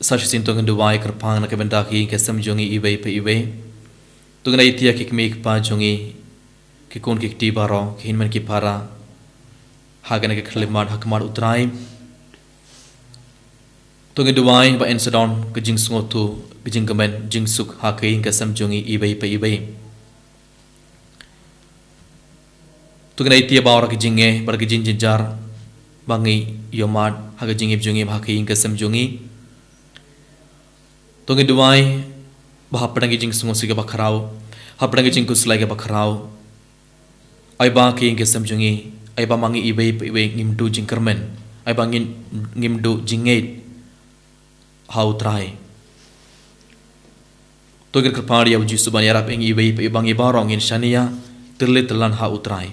Sa shisien to ngin duwai kyrpang na ka bynta ki ïing ki sem jong ngi iwei pa iwei. To ngin aiti ïa ki kmie ki kpa jong ngi, ki khun ki kti baroh, ki hynmen ki para, ha kane ka khyllipmat ha khmat u Trai. To ngin duwai ba yn sa don ka jingsngewthuh, ka jingkmen, jingsuk ha ki ïing ki sem jong ngi iwei pa iwei. To ngin aiti ïa baroh ki jingeh bad ki jingjynjar ba ngi ïohmad ha ka jingim jong ngi, ha ki ïing ki sem jong ngi. To ngin duwai ba hapdeng ki jingsngewsih kiba khraw, hapdeng ki jingkhuslai kiba khraw, ai ba ki ïing ki sem jong ngi, ai ba ma ngi iwei pa iwei ngim duh jingkyrmen, ai ba ngin, ngim duh jingngeit ha u Trai. To ngin kyrpad ïa u Jisu ban ïarap ïa ngi iwei pa iwei, ba ngi baroh ngin shaniah, tylli tyllan ha u Trai.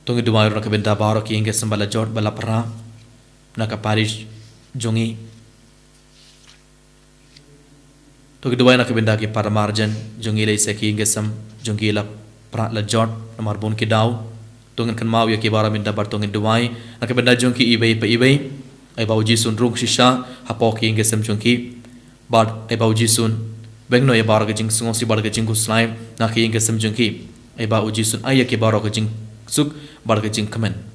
To ngin duwai ruh na ka bynta baroh ki ïing ki sem ba la jot ba la pra na ka parish jong ngi. To ngin duwai na ka bynta ki para marjan jong ngi, lehse ki ïing ki sem jong ki la pra la jot namar bun ki daw. To ngin kynmaw ïa ki baroh mynta bad to ngin duwai na ka bynta jong ki iwei pa iwei. Ai ba u Jisu un rung shisha hapoh ki ïing ki sem jong ki. Bad ai ba u Jisu un beng noh ïa baroh ki jingsngewsih bad ki jingkhuslai na ki ïing ki sem jong ki. Ai ba u Jisu un ai ïa ki baroh ki jingsuk bad ki jingkmen.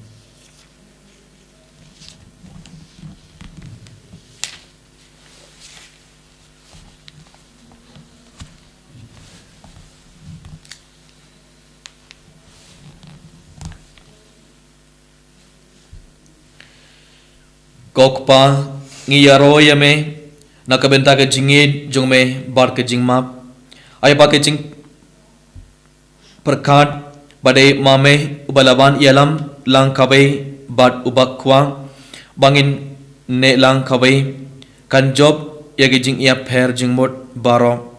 Ko Kpa, ngi ïaroh ïa me na ka bynta ka jingïeit jong me bad ka jingmap. Ai ba ka jingpyrkhat ba dei ma me uba la wan ïalam lang kawei bad uba kwah ba ngin neh lang kawei, kan jop ïa ka jingïapher jingmut baroh.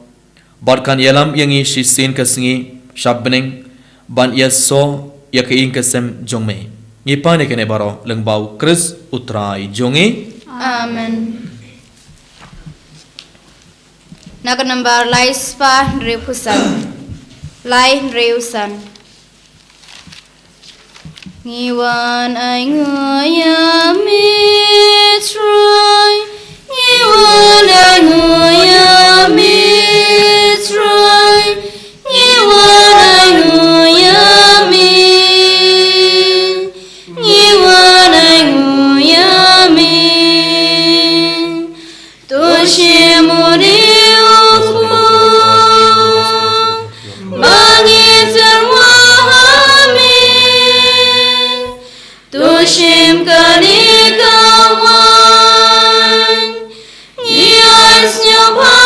Bad kan ïalam ïa ngi shisien ka sngi sha bneng ban ïasoh ïa ka ïing ka sem jong me. Ngi pan ïa kane baroh lyngba u Khrist u Trai jong ngi. Amen. Na ka nambar lai spah hynriewphew san. Lai hynriew san. Ngi wan ainguh ïa me Trai, ngi wan ainguh ïa me Trai, ngi wan ainguh ïa me, ngi wan ainguh ïa me. To shim une u khun ba ngin tyrwa ha me. To shim kane ka waiñ, ngi ai sngewbha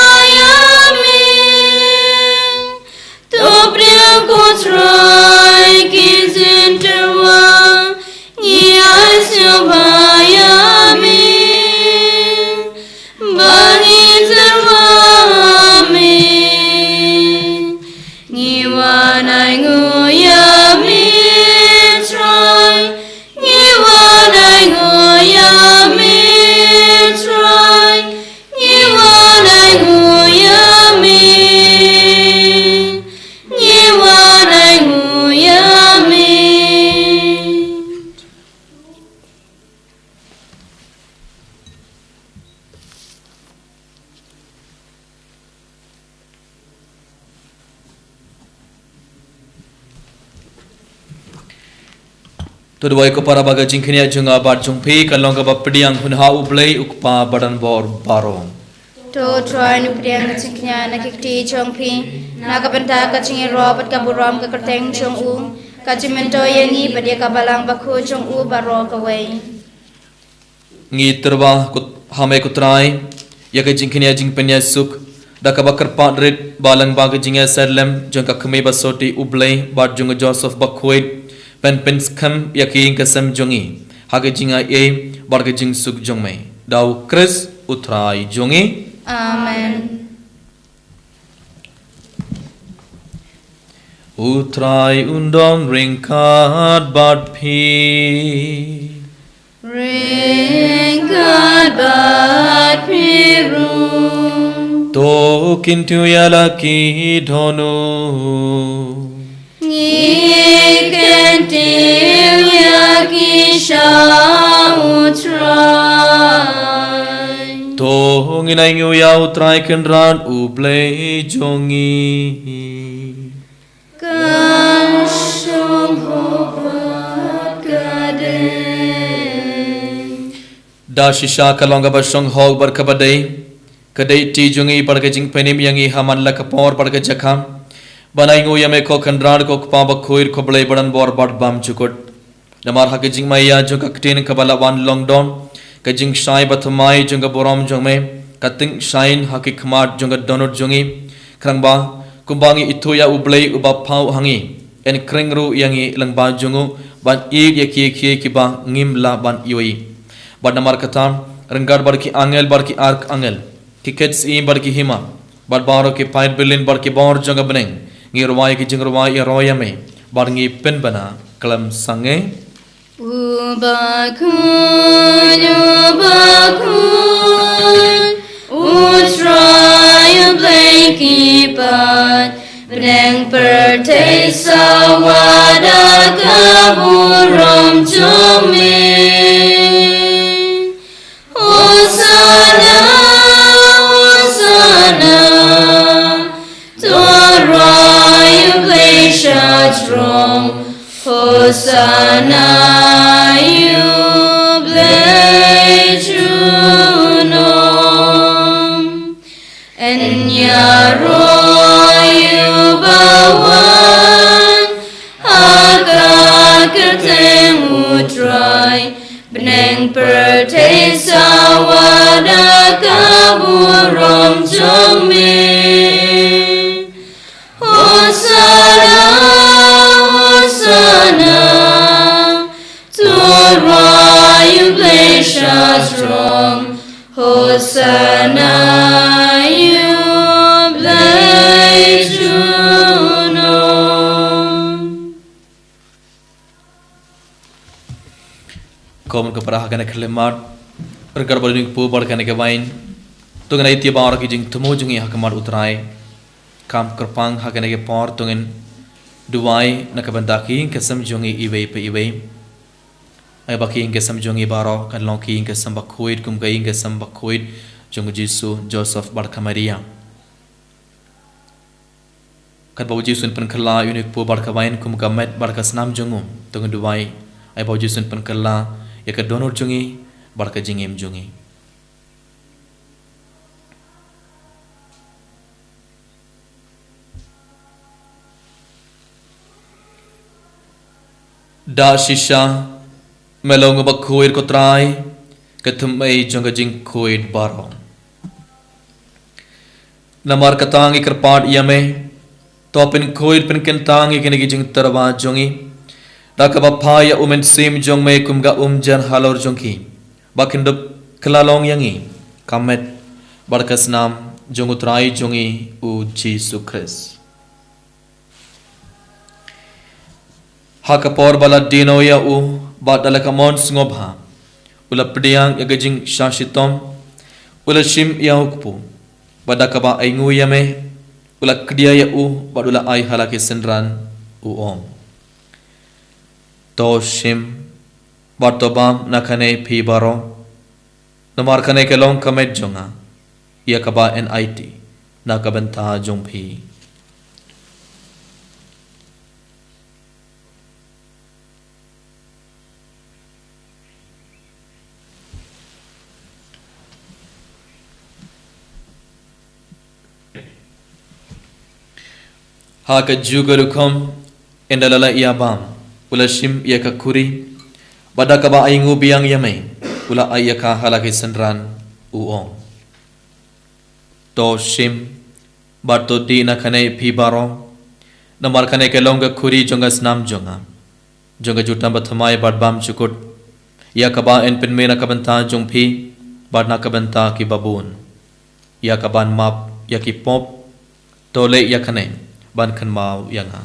Duwai ko para ba ka jingkñia jong nga bad jong phi kan long kaba pdiang hun ha U Blei U Kpa badonbor baroh. To Trai, pdiang ka jingkñia na ki kti jong phi, na ka bynta ka jingïaroh bad ka burom ka kyrteng jong u, ka jingmyntoi ïa ngi bad ïa ka Balang Bakhuid jong u baroh kawei. Ngi tyrwa ha me ko Trai ïa ka jingkñia jingpynïasuk, da kaba kyrpad rit ba lyngba ka jingïasyllem jong ka Kmie Basotti U Blei bad jong u Joseph Bakhuid, pynpynskhem ïa ki ïing ki sem jong ngi ha ka jingaiei bad ka jingsuk jong me. Da U Khrist U Trai jong ngi. Amen. U Trai un don ryngkat bad phi. Ryngkat bad phi ruh. To kyntiew ïa la ki dohnud. Ngi kyntiew ïa ki sha U Trai. To ngin ainguh ïa U Trai Kynrad U Blei jong ngi. Kan shong hok bad ka dei. Da shisha ka long kaba shong hok bad kaba dei ka dei ti jong ngi bad ka jingpynim ïa ngi ha man la ka por bad ka jaka, ban ainguh ïa me ko Kynrad ko Kpa Bakhuid ko Blei badonbor bad bymjukut. Namar ha ka jingmaïa jong ka ktien kaba la wan long don, ka jingshai bathymmai jong ka burom jong me ka tyngshaiñ ha ki khmat jong ka dohnud jong ngi. Khnang ba kumba ngi ithuh ïa U Blei uba phaw ha ngi, yn khring ruh ïa ngi lyngba jong u ban ïeit ïa ki ïa ki kiba ngim lah ban ïohi. Bad namar kata, ryngkat bad ki angel bad ki arkangel, ki khet syiem bad ki hima, bad baroh ki paid byllien bad ki bor jong ka bneng, ngi rwai ki jingrwai ïaroh ïa me bad ngi pynbna khlem sangeh. U bakhuid, u bakhuid, U Trai U Blei ki paid, bneng pyrthei sawa da ka burom jong me. Hosanna, Hosanna, to rwai U Blei sha jrong. Hosanna ïa U Blei junom. Yn ïaroh ïa uba wan ha ka kyrteng U Trai, bneng pyrthei sawa da ka burom jong me. Hosanna, Hosanna, to rwai U Blei sha jrong. Hosanna ïa U Blei junom. Ko mon ko para ha kane ka khyllipmat, ryngkat bad une u kpu bad kane ka waiñ, to ngin ïa ïa baroh ki jingthmu jong ngi ha khmat U Trai. Kham kyrpang ha kane ka por to ngin duwai na ka bynta ki ïing ki sem jong ngi iwei pa iwei. Ai ba ki ïing ki sem jong ngi baroh kan long ki ïing ki sem bakhuid kum ka ïing ki sem bakhuid jong u Jisu, Joseph bad ka Maria. Katba u Jisu un pynkylla ïa une u kpu bad ka waiñ kum ka met bad ka snam jong u, to ngin duwai, ai ba u Jisu un pynkylla ïa ka dohnud jong ngi bad ka jingim jong ngi. Da shisha me long uba khuid ko Trai, ka thymmei jong ka jingkhuid baroh. Namar kata ngi kyrpad ïa me, to pynkhuid pynkyntang ïa kine ki jingtyrwa jong ngi da kaba phah ïa u Mynsiem jong me kum ka umjar halor jong ki, ba kin dup kylla long ïa ngi ka met bad ka snam jong u Trai jong ngi u Jisu Khrist. Ha ka por ba la die noh ïa u bad da la ka mon sngewbha, u la pdiang ïa ka jingshah shitom, u la shim ïa u kpu, bad da kaba ainguh ïa me, u la kdia ïa u bad u la ai ha la ki synran, u ong: To shim bad to bam na kane phi baroh, namar kane ka long ka met jong nga, ïa kaba yn aiti na ka bynta jong phi. Ha kajuh ka rukom, ynda la leit ïa bam, u la shim ïa ka khuri, bad da kaba ainguh biang ïa me, u la ai ïa ka ha la ki synran, u ong: To shim, bad to dih na kane phi baroh, namar kane ka long ka khuri jong ka snam jong nga, jong ka jutang bathymmai bad bymjukut, ïa kaba yn pynmih na ka bynta jong phi, bad na ka bynta kiba bun, ïa kaban map ïa ki pop. To leh ïa kane ban kynmaw ïa nga.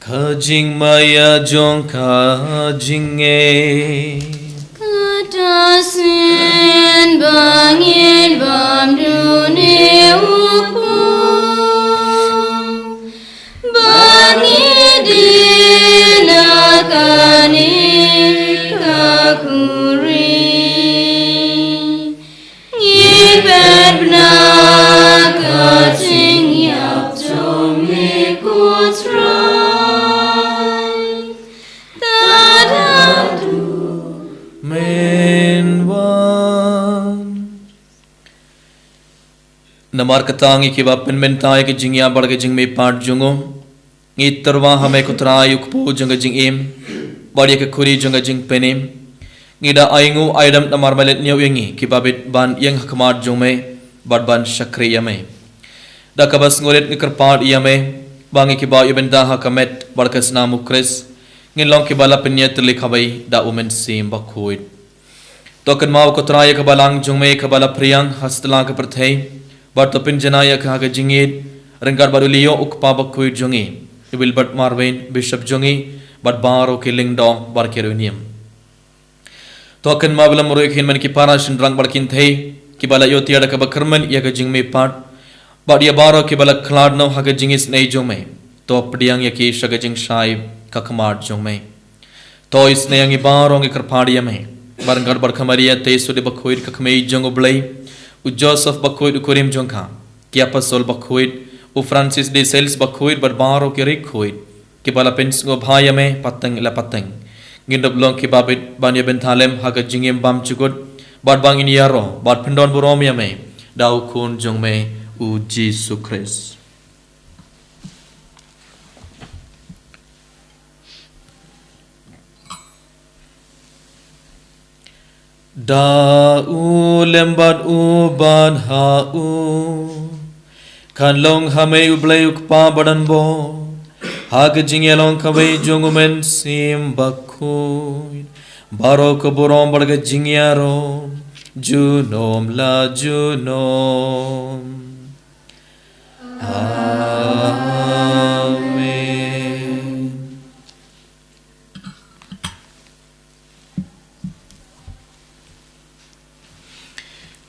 Ka jingmaïa jong ka jingngeit. Kata sien ba ngin bam dune u pung, ba ngin dih na kane ka khuri. Ngi pynbna ka jingïap jong me ko Trai, tad haduh men wan. Namar kata ngi kiba pynmynta ïa ka jingïap bad ka jingmihpat jong u, ngi tyrwa ha me ko Trai u kpu jong ka jingim, bad ïa ka khuri jong ka jingpynim. Ngi da ainguh aidam namar me leit ñiew ïa ngi kiba bit ban ïeng ha khmat jong me, bad ban shakri ïa me. Da kaba sngewrit ngi kyrpad ïa me, ba ngi kiba ïoh bynta ha ka met bad ka snam u Khrist, ngin long kiba la pynïatylli kawei da u Mynsiem Bakhuid. To kynmaw ko Trai ïa ka balang jong me kaba la phriang ha satlak ka pyrthei, bad to pynjanai ïa ka ha ka jingïeit, ryngkat bad u Leo u kpa bakhuid jong ngi, u Wilbert Marwein, Bishop jong ngi, bad baroh ki lyngdoh bad ki riewniam. To kynmaw ïa baroh ki hynmen ki para shynrang bad kynthei, kiba la ïoh tiar da kaba kyrmen ïa ka jingmihpat, bad ïa baroh kiba la khlad noh ha ka jingisynei jong me. To pdiang ïa ki sha ka jingshai ka khmat jong me. To isynei ïa ngi baroh ngi kyrpad ïa me, ryngkat bad ka Maria Theisotti bakhuid ka kmie jong u Blei, u Joseph bakhuid u kurim jong ka, ki apostol bakhuid, u Francis de Sales bakhuid bad baroh ki riewkhuid, kiba la pynsngewbha ïa me pateng la pateng. Ngin dup long kiba bit ban ïoh bynta lem ha ka jingim bymjukut, bad ba ngin ïaroh bad pyndonburom ïa me da u Khun jong me u Jisu Khrist. Da u lem bad u bad ha u, kan long ha me u Blei u Kpa badonbor, ha ka jingïalong kawei jong u Mynsiem Bakhuid, baroh ka burom bad ka jingïaroh, junom la junom. Amen.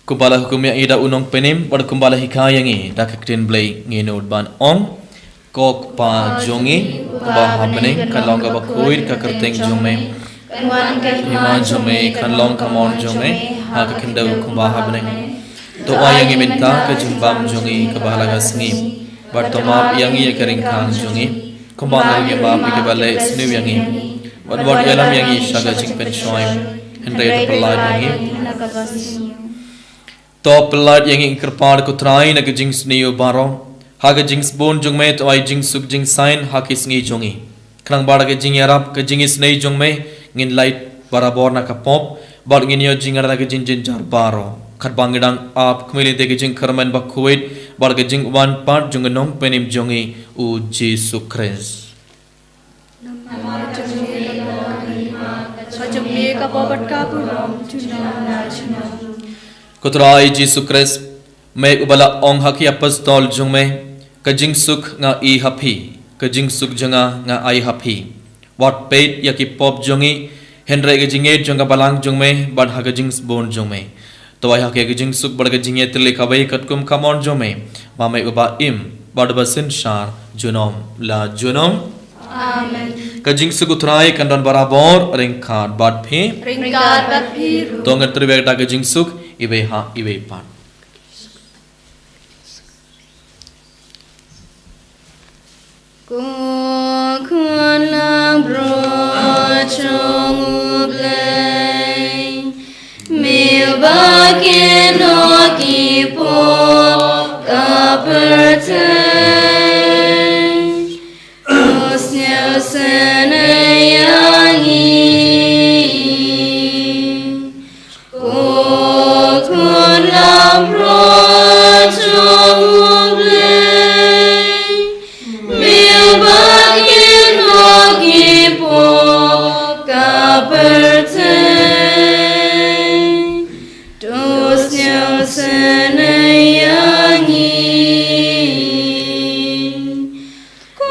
Kumba la hukum ïa ngi da u Nongpynim, bad kumba la hikai ïa ngi da ka ktien Blei, ngin nud ban ong: Ko Kpa jong ngi uba ha bneng, kan long kaba khuid ka kyrteng jong me. Kan wan ka hima jong me, kan long ka mon jong me ha ka khyndew kumba ha bneng. To ai ïa ngi mynta ka jingbam jong ngi kaba ha la ka sngi, bad to map ïa ngi ïa ka ryngkang jong ngi, kumba ngi ruh ngi map ïa kiba leh sniew ïa ngi. Wat wat ïalam ïa ngi sha ka jingpynshoi, hynrei to pyllait ïa ngi. To pyllait ïa ngi, ngi kyrpad ko Trai, na ka jingsniew baroh. Ha ka jingsbun jong me to ai jingsuk jingsaiñ ha ki sngi jong ngi, khnang ba da ka jingïarap ka jingisynei jong me ngin lait barabor na ka pop, bad ngin ïoh jingïarap na ka jingjynjar baroh, katba ngi dang ap khmih lynti ka jingkyrmen bakhuid bad ka jingwan pat jong u Nongpynim jong ngi u Jisu Khrist. Namar jong me ka pop, ka jong me ka pop bad ka burom, junom la junom. Ko Trai Jisu Khrist, me uba la ong ha ki apostol jong me: Ka jingsuk nga ai ha phi, ka jingsuk jong nga nga ai ha phi. Wat peit ïa ki pop jong ngi, hynrei ka jingngeit jong ka balang jong me, bad ha ka jingsbun jong me to ai ha ki ka jingsuk bad ka jingïatylli kawei katkum ka mon jong me, ma me uba im bad uba synshar junom la junom. Amen. Ka jingsuk u Trai kan don barabor ryngkat bad phi. Ryngkat bad phi ruh. To ngin trei bad da ka jingsuk iwei ha iwei pat. Ko khun langbrot jong U Blei, me ba kin ïoh ki pop ka pyrthei, to sngewsynei ïa ngi. Ko khun langbrot jong U Blei, me ba kin ïoh ki pop ka pyrthei, to sngewsynei ïa ngi. Ko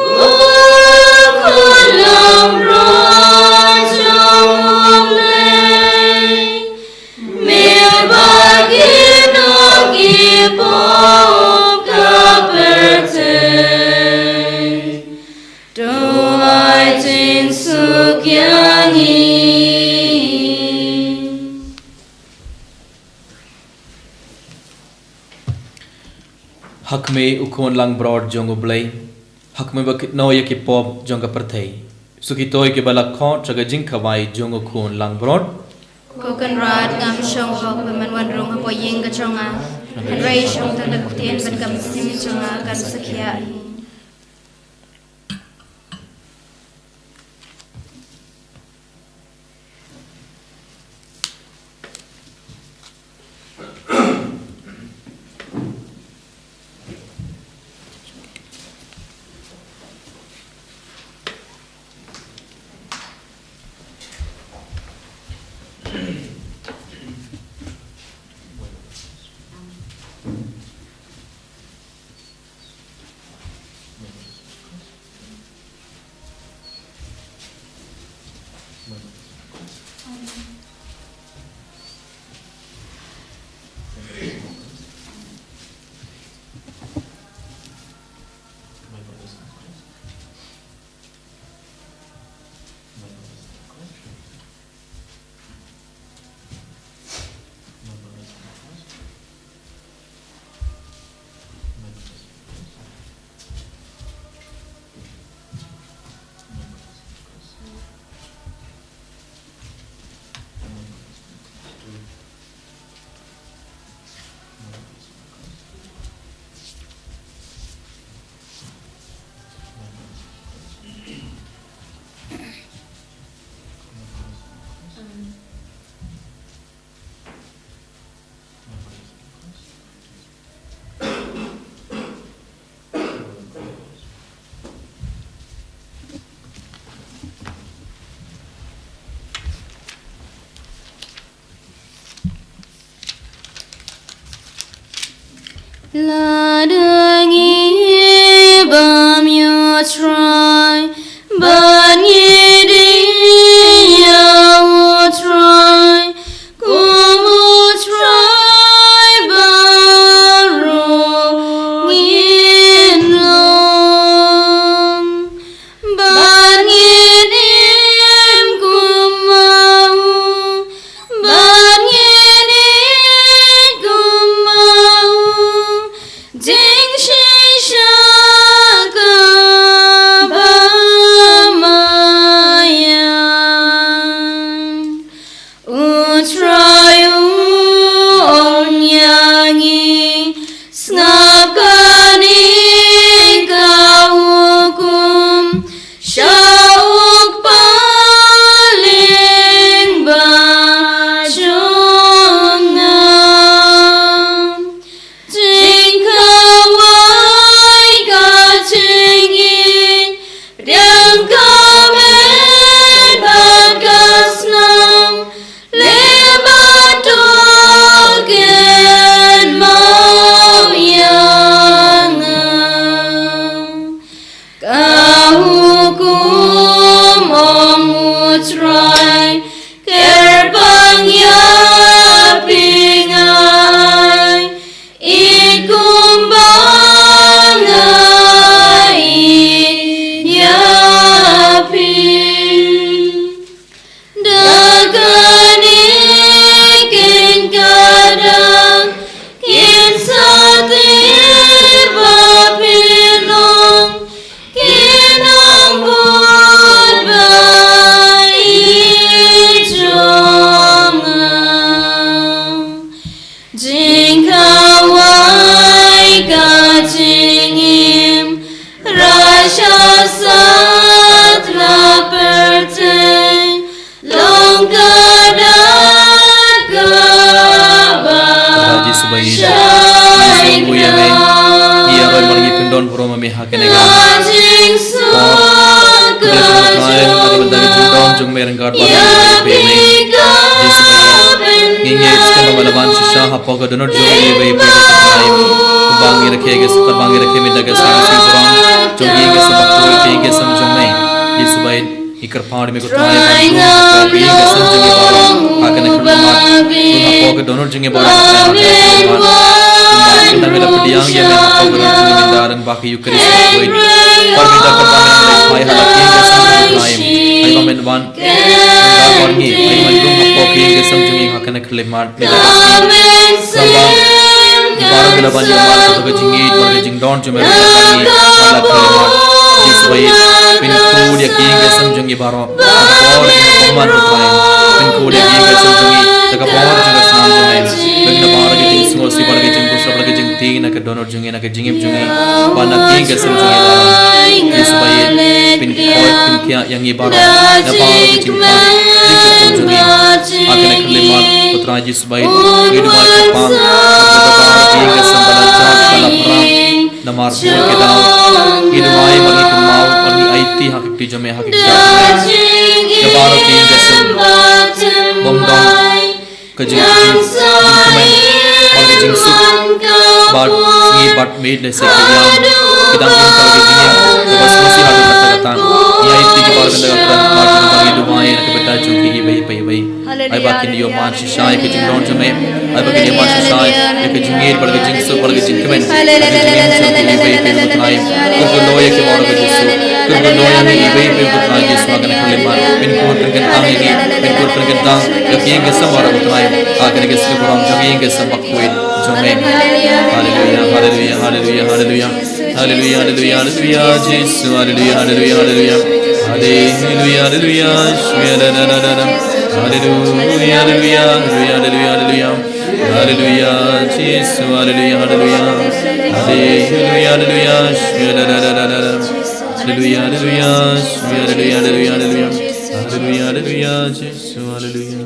khun langbrot jong U Blei, me ba kin ïoh ki pop ka pyrthei, to ai jingsuk ïa ngi. Ha kmie, U Khun langbrot jong U Blei, ha kmie ba kin ïoh ïa ki pop jong ka pyrthei. Suki to ïa kiba la khot sha ka jingkhawai jong U Khun langbrot. Ko Kynrad, ngam shong hok ba men wan rung hapoh ïing ka jong nga, hynrei shong tang da ka ktien bad ka mynsiem jong nga kan sa khia hi. Lada ngi bam ïa U Trai, bad ngi die ïa U Trai, kum U Trai baroh ngin long. Bad ngin im kum ma u, bad ngin ïeit kum ma u, jingshisha kaba maïan. U Trai u ong ïa ngi, sngap kane ka hukum sha u kpa lyngba jong nga. Jingkhawai ka jingïeit, pdiang ka met bad ka snam, leh bad to kynmaw ïa nga. Ka hukum, ong U Trai, kyrpang ïa phi nga ai, ïeit kumba nga ïeit ïa phi. Da kane kin kata kin sa tip ba phin long ki Hapoh ka dohnud jong ngi iwei pa iwei, kumba ngi rakhe ïa ka, kumba ngi rakhe mynta ka sngi sha ka burom jong ngi, ka sem bakhuid, ka sem jong me. Jisu ba ïeit, ngi kyrpad ïa me ko Trai, ban rung hapoh ka ïing ka sem jong ngi baroh ha kane ka khlieh mat. Rung hapoh ka dohnud jong ngi baroh ha kane ka khlieh mat. Kumba ngi la pdiang ïa me hapoh ka dohnud jong ngi mynta, ba ka Eukharist bakhuid. Bad mynta kumba ngi la phai ha la ka ïing ka sem jong ngi, Trai, ai ba men wan Kumba ngi, ai ba men rung hapoh ka ïing ka sem jong ngi ha kane ka khlieh mat. Mynta ka sngi, kumba ngi baroh ngi la ban ïoh man ka jingïeit bad ka jingdon jong me ruh ha la ka khlieh mat. Jisu ba ïeit, pynkhot ïa ka ïing ka sem jong ngi baroh. Ka bor jong ka bymman, ko Trai. Pynkhot ïa ka ïing ka sem jong ngi da ka bor jong ka snam jong me. Pynkhot baroh ka jingsngewsih bad ka jingpynshlur bad ka jingtieng na ka dohnud jong ngi, na ka jingim jong ngi, bad na ka ïing ka sem jong ngi baroh. Jisu ba ïeit, pynkhot, pynkhiah ïa ngi baroh na baroh ka jingpang jingshukor jong ngi. Ha kane ka khlieh mat, ko Trai Jisu ba ïeit, ngi duwai kyrpang ïa baroh ka ïing ka sem ba la jot, ba la phrang. Namar bun ki daw ngi duwai bad ngi kynmaw bad ngi aiti ha ka kti jong me, ha ka kti jong me, ïa baroh ka ïing ka sem bym don ka jing, jing, jingkmen bad ka jingsuk bad ngi bad me lehse ka ïam ki dang im ka jingïam kaba sngewsih ha kata kata. Ngi aiti ki baroh mynta ka khlieh mat, ngi duwai na ka bynta jong ki iwei pa iwei. Ai ba kin ïoh man shisha ïa ka jingdon jong me. Ai ba kin ïoh man shisha ïa ka jingïeit bad ka jingsuk bad ka jingkmen ha ka jingim jong ki iwei pa iwei, ko Trai. Kyrkhu noh ïa ki baroh, ko Jisu. Kyrkhu noh ïa ngi iwei pa iwei, ko Trai Jisu, ha kane ka khlieh mat. Pynkhot pynkyntang ïa ngi, pynkhot pynkyntang ïa ka ïing ka sem baroh, ko Trai, ha kane ka sngi burom jong ka ïing ka sem bakhuid jong me. Haleluia, haleluia, haleluia, haleluia. Haleluia, haleluia, haleluia, Jisu, haleluia, haleluia, haleluia. Haleluia, haleluia, shwe, da, da, da, da, da. Haleluia, haleluia, haleluia, haleluia, haleluia. Haleluia, Jisu, haleluia, haleluia. Haleluia, haleluia, shwe, da, da, da, da, da, da. Haleluia, haleluia, shwe, haleluia, haleluia, haleluia. Haleluia, haleluia, Jisu, haleluia.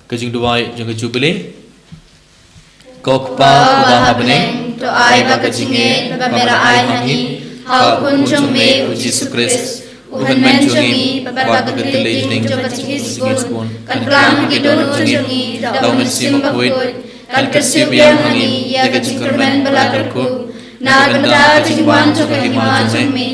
Ka jingduwai jong ka Jubili. Ko Kpa uba ha bneng, to ai ba ka jingngeit ba me la ai ha ngi ha u Khun jong me u Jisu Khrist, u Hynmen jong ngi, bad ba ka kyrteng jong ka jingngeit sbun kan klang ha ki dohnud jong ngi da u Mynsiem Bakhuid, kan kyrsiew biang ha ngi ïa ka jingkyrmen ba la kyrkhu na ka bynta ka jingwan jong ka hima jong me.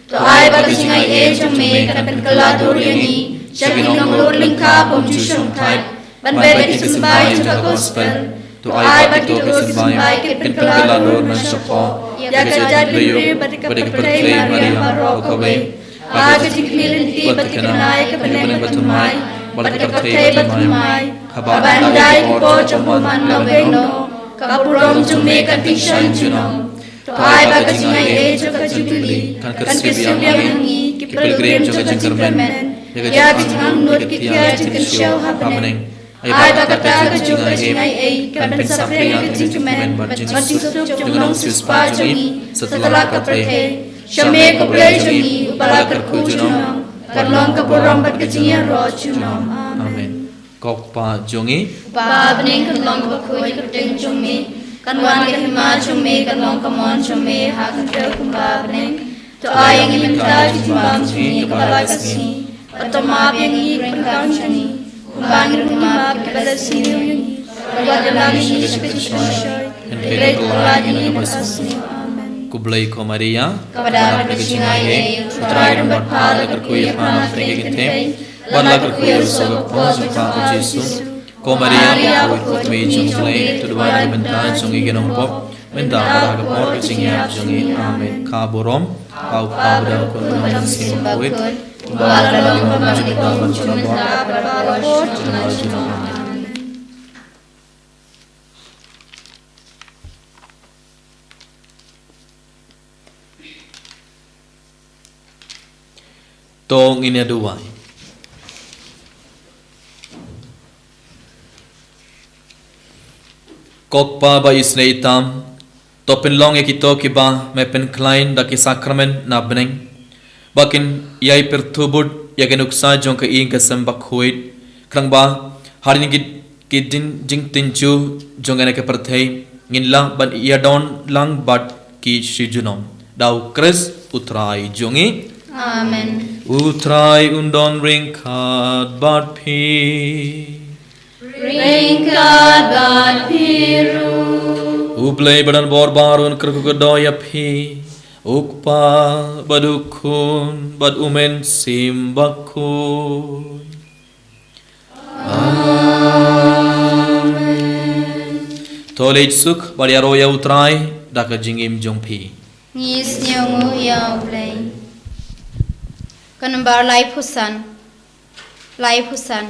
To ai ba ka jingaiei jong me kan pynkylla dur ïa ngi sha ki nonglor lyngkha bym ju shongthait ban beh bad ki symbai jong ka gospel. To ai ba kito ki symbai kin pynkylla dur na shapoh ïa ka jaitbynriew bad ka pyrthei mariang baroh kawei, ha ka jingkhmih lynti bad ka khynnah ïa ka bneng bathymmai bad ka pyrthei bathymmai, haba ynda ki por jong u man la weng noh, ka burom jong me kan pynshong junom. To ai ba ka jingaiei jong ka Jubili kan kyrsiew biang ha ngi, ki pilgrim jong ka jingkyrmen, ïa ka jingangnud ki thiah jingkynshew ha bneng. Ai ba kata ka jong ka jingaiei kan pynsaphriang ïa ka jingkmen bad jingsuk jong u nongsiewspah jong ngi satlak ka pyrthei. Sha me ko Blei jong ngi uba la kyrkhu junom, kan long ka burom bad ka jingïaroh junom. Amen. Ko Kpa jong ngi uba ha bneng, kan long kaba khuid ka kyrteng jong me, kan wan ka hima jong me, kan long ka mon jong me ha ka kyrteng kumba ha bneng. To ai ïa ngi mynta ka jingbam jong ngi kaba lai ka sngi, bad to map ïa ngi ki pyrkhat jong ngi, kumba ngi ruh ngi map ïa kiba la sniew ïa ngi, bad wat ïalam ïa ngi sha ka jingpynshoi, hynrei to kylla ïa ngi na kaba sniew. Amen. Khublei ko Maria, kaba don bad ka jingaiei, U Trai u don bad pha, la kyrkhu ïa pha na pdeng ki kynthei, bad la kyrkhu ïa u sawkpoh jong pha u Jisu. Ko Maria, bakhuid, Mei jong U Blei, to duwai na ka bynta jong ngi ki nongpop, mynta bad ha ka por ka jingïap jong ngi. Amen. Ka burom ha u Kpa, bad ha u Khun, bad ha u Mynsiem Bakhuid, kumba la long, kumba mynta, bad ha ka por ka jingïap jong ngi. Amen. To ngin ïa duwai. Ko Kpa ba isynei tam, to pynlong ïa kito kiba me pynkhlaiñ da ki sakramen na bneng, ba kin ïai pyrthuh bud ïa ka nuksa jong ka ïing ka sem bakhuid, khnang ba hadien ki, ki jing, jingtynjuh jong kane ka pyrthei, ngin lah ban ïadon lang bad ki shi junom. Da u Khrist U Trai jong ngi. Amen. U Trai un don ryngkat bad phi. ryngkat bad phi ruh. U Blei badonbor baroh un kyrkhu kyrdoh ïa phi, u Kpa bad u Khun bad u Mynsiem Bakhuid. Amen. To leit suk bad ïaroh ïa u Trai da ka jingim jong phi. Ngi sngewnguh ïa u Blei. Ka nombar laiphew san. Laiphew san.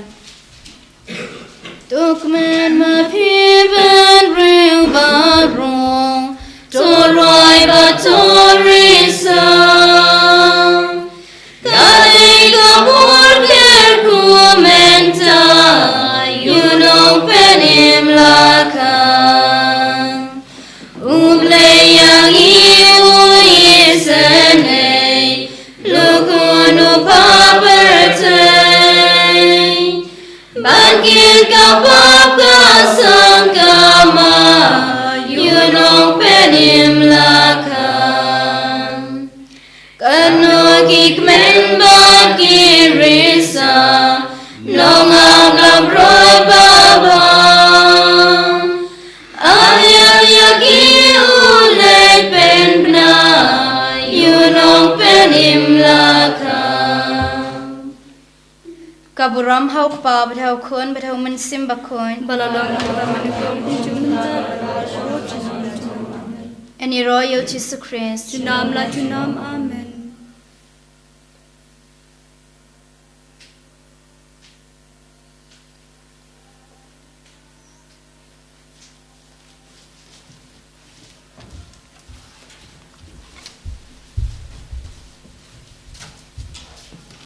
To kmen ma phi bad briew baroh, to rwai bad to risa. Ka dei ka por kyrkhu mynta, ïa u Nongpynim la khang. U Blei ïa ngi u isynei, la khun u pyrthei. Ban kit ka pap ka sangkama, ïa u Nongpynim la khang. Katno ki kmen bad ki risa, nongaplap roi babha. Aïu ïa ki u leit pynbna, ïa u Nongpynim la khang. Ka burom ha u Kpa bad ha u Khun bad ha u Mynsiem Bakhuid. Ba la long kaba mynta, kumjuh mynta bad ha ka por jong ngi. Amen. Ïaroh ïa u Jisu Khrist. Junom la junom, amen.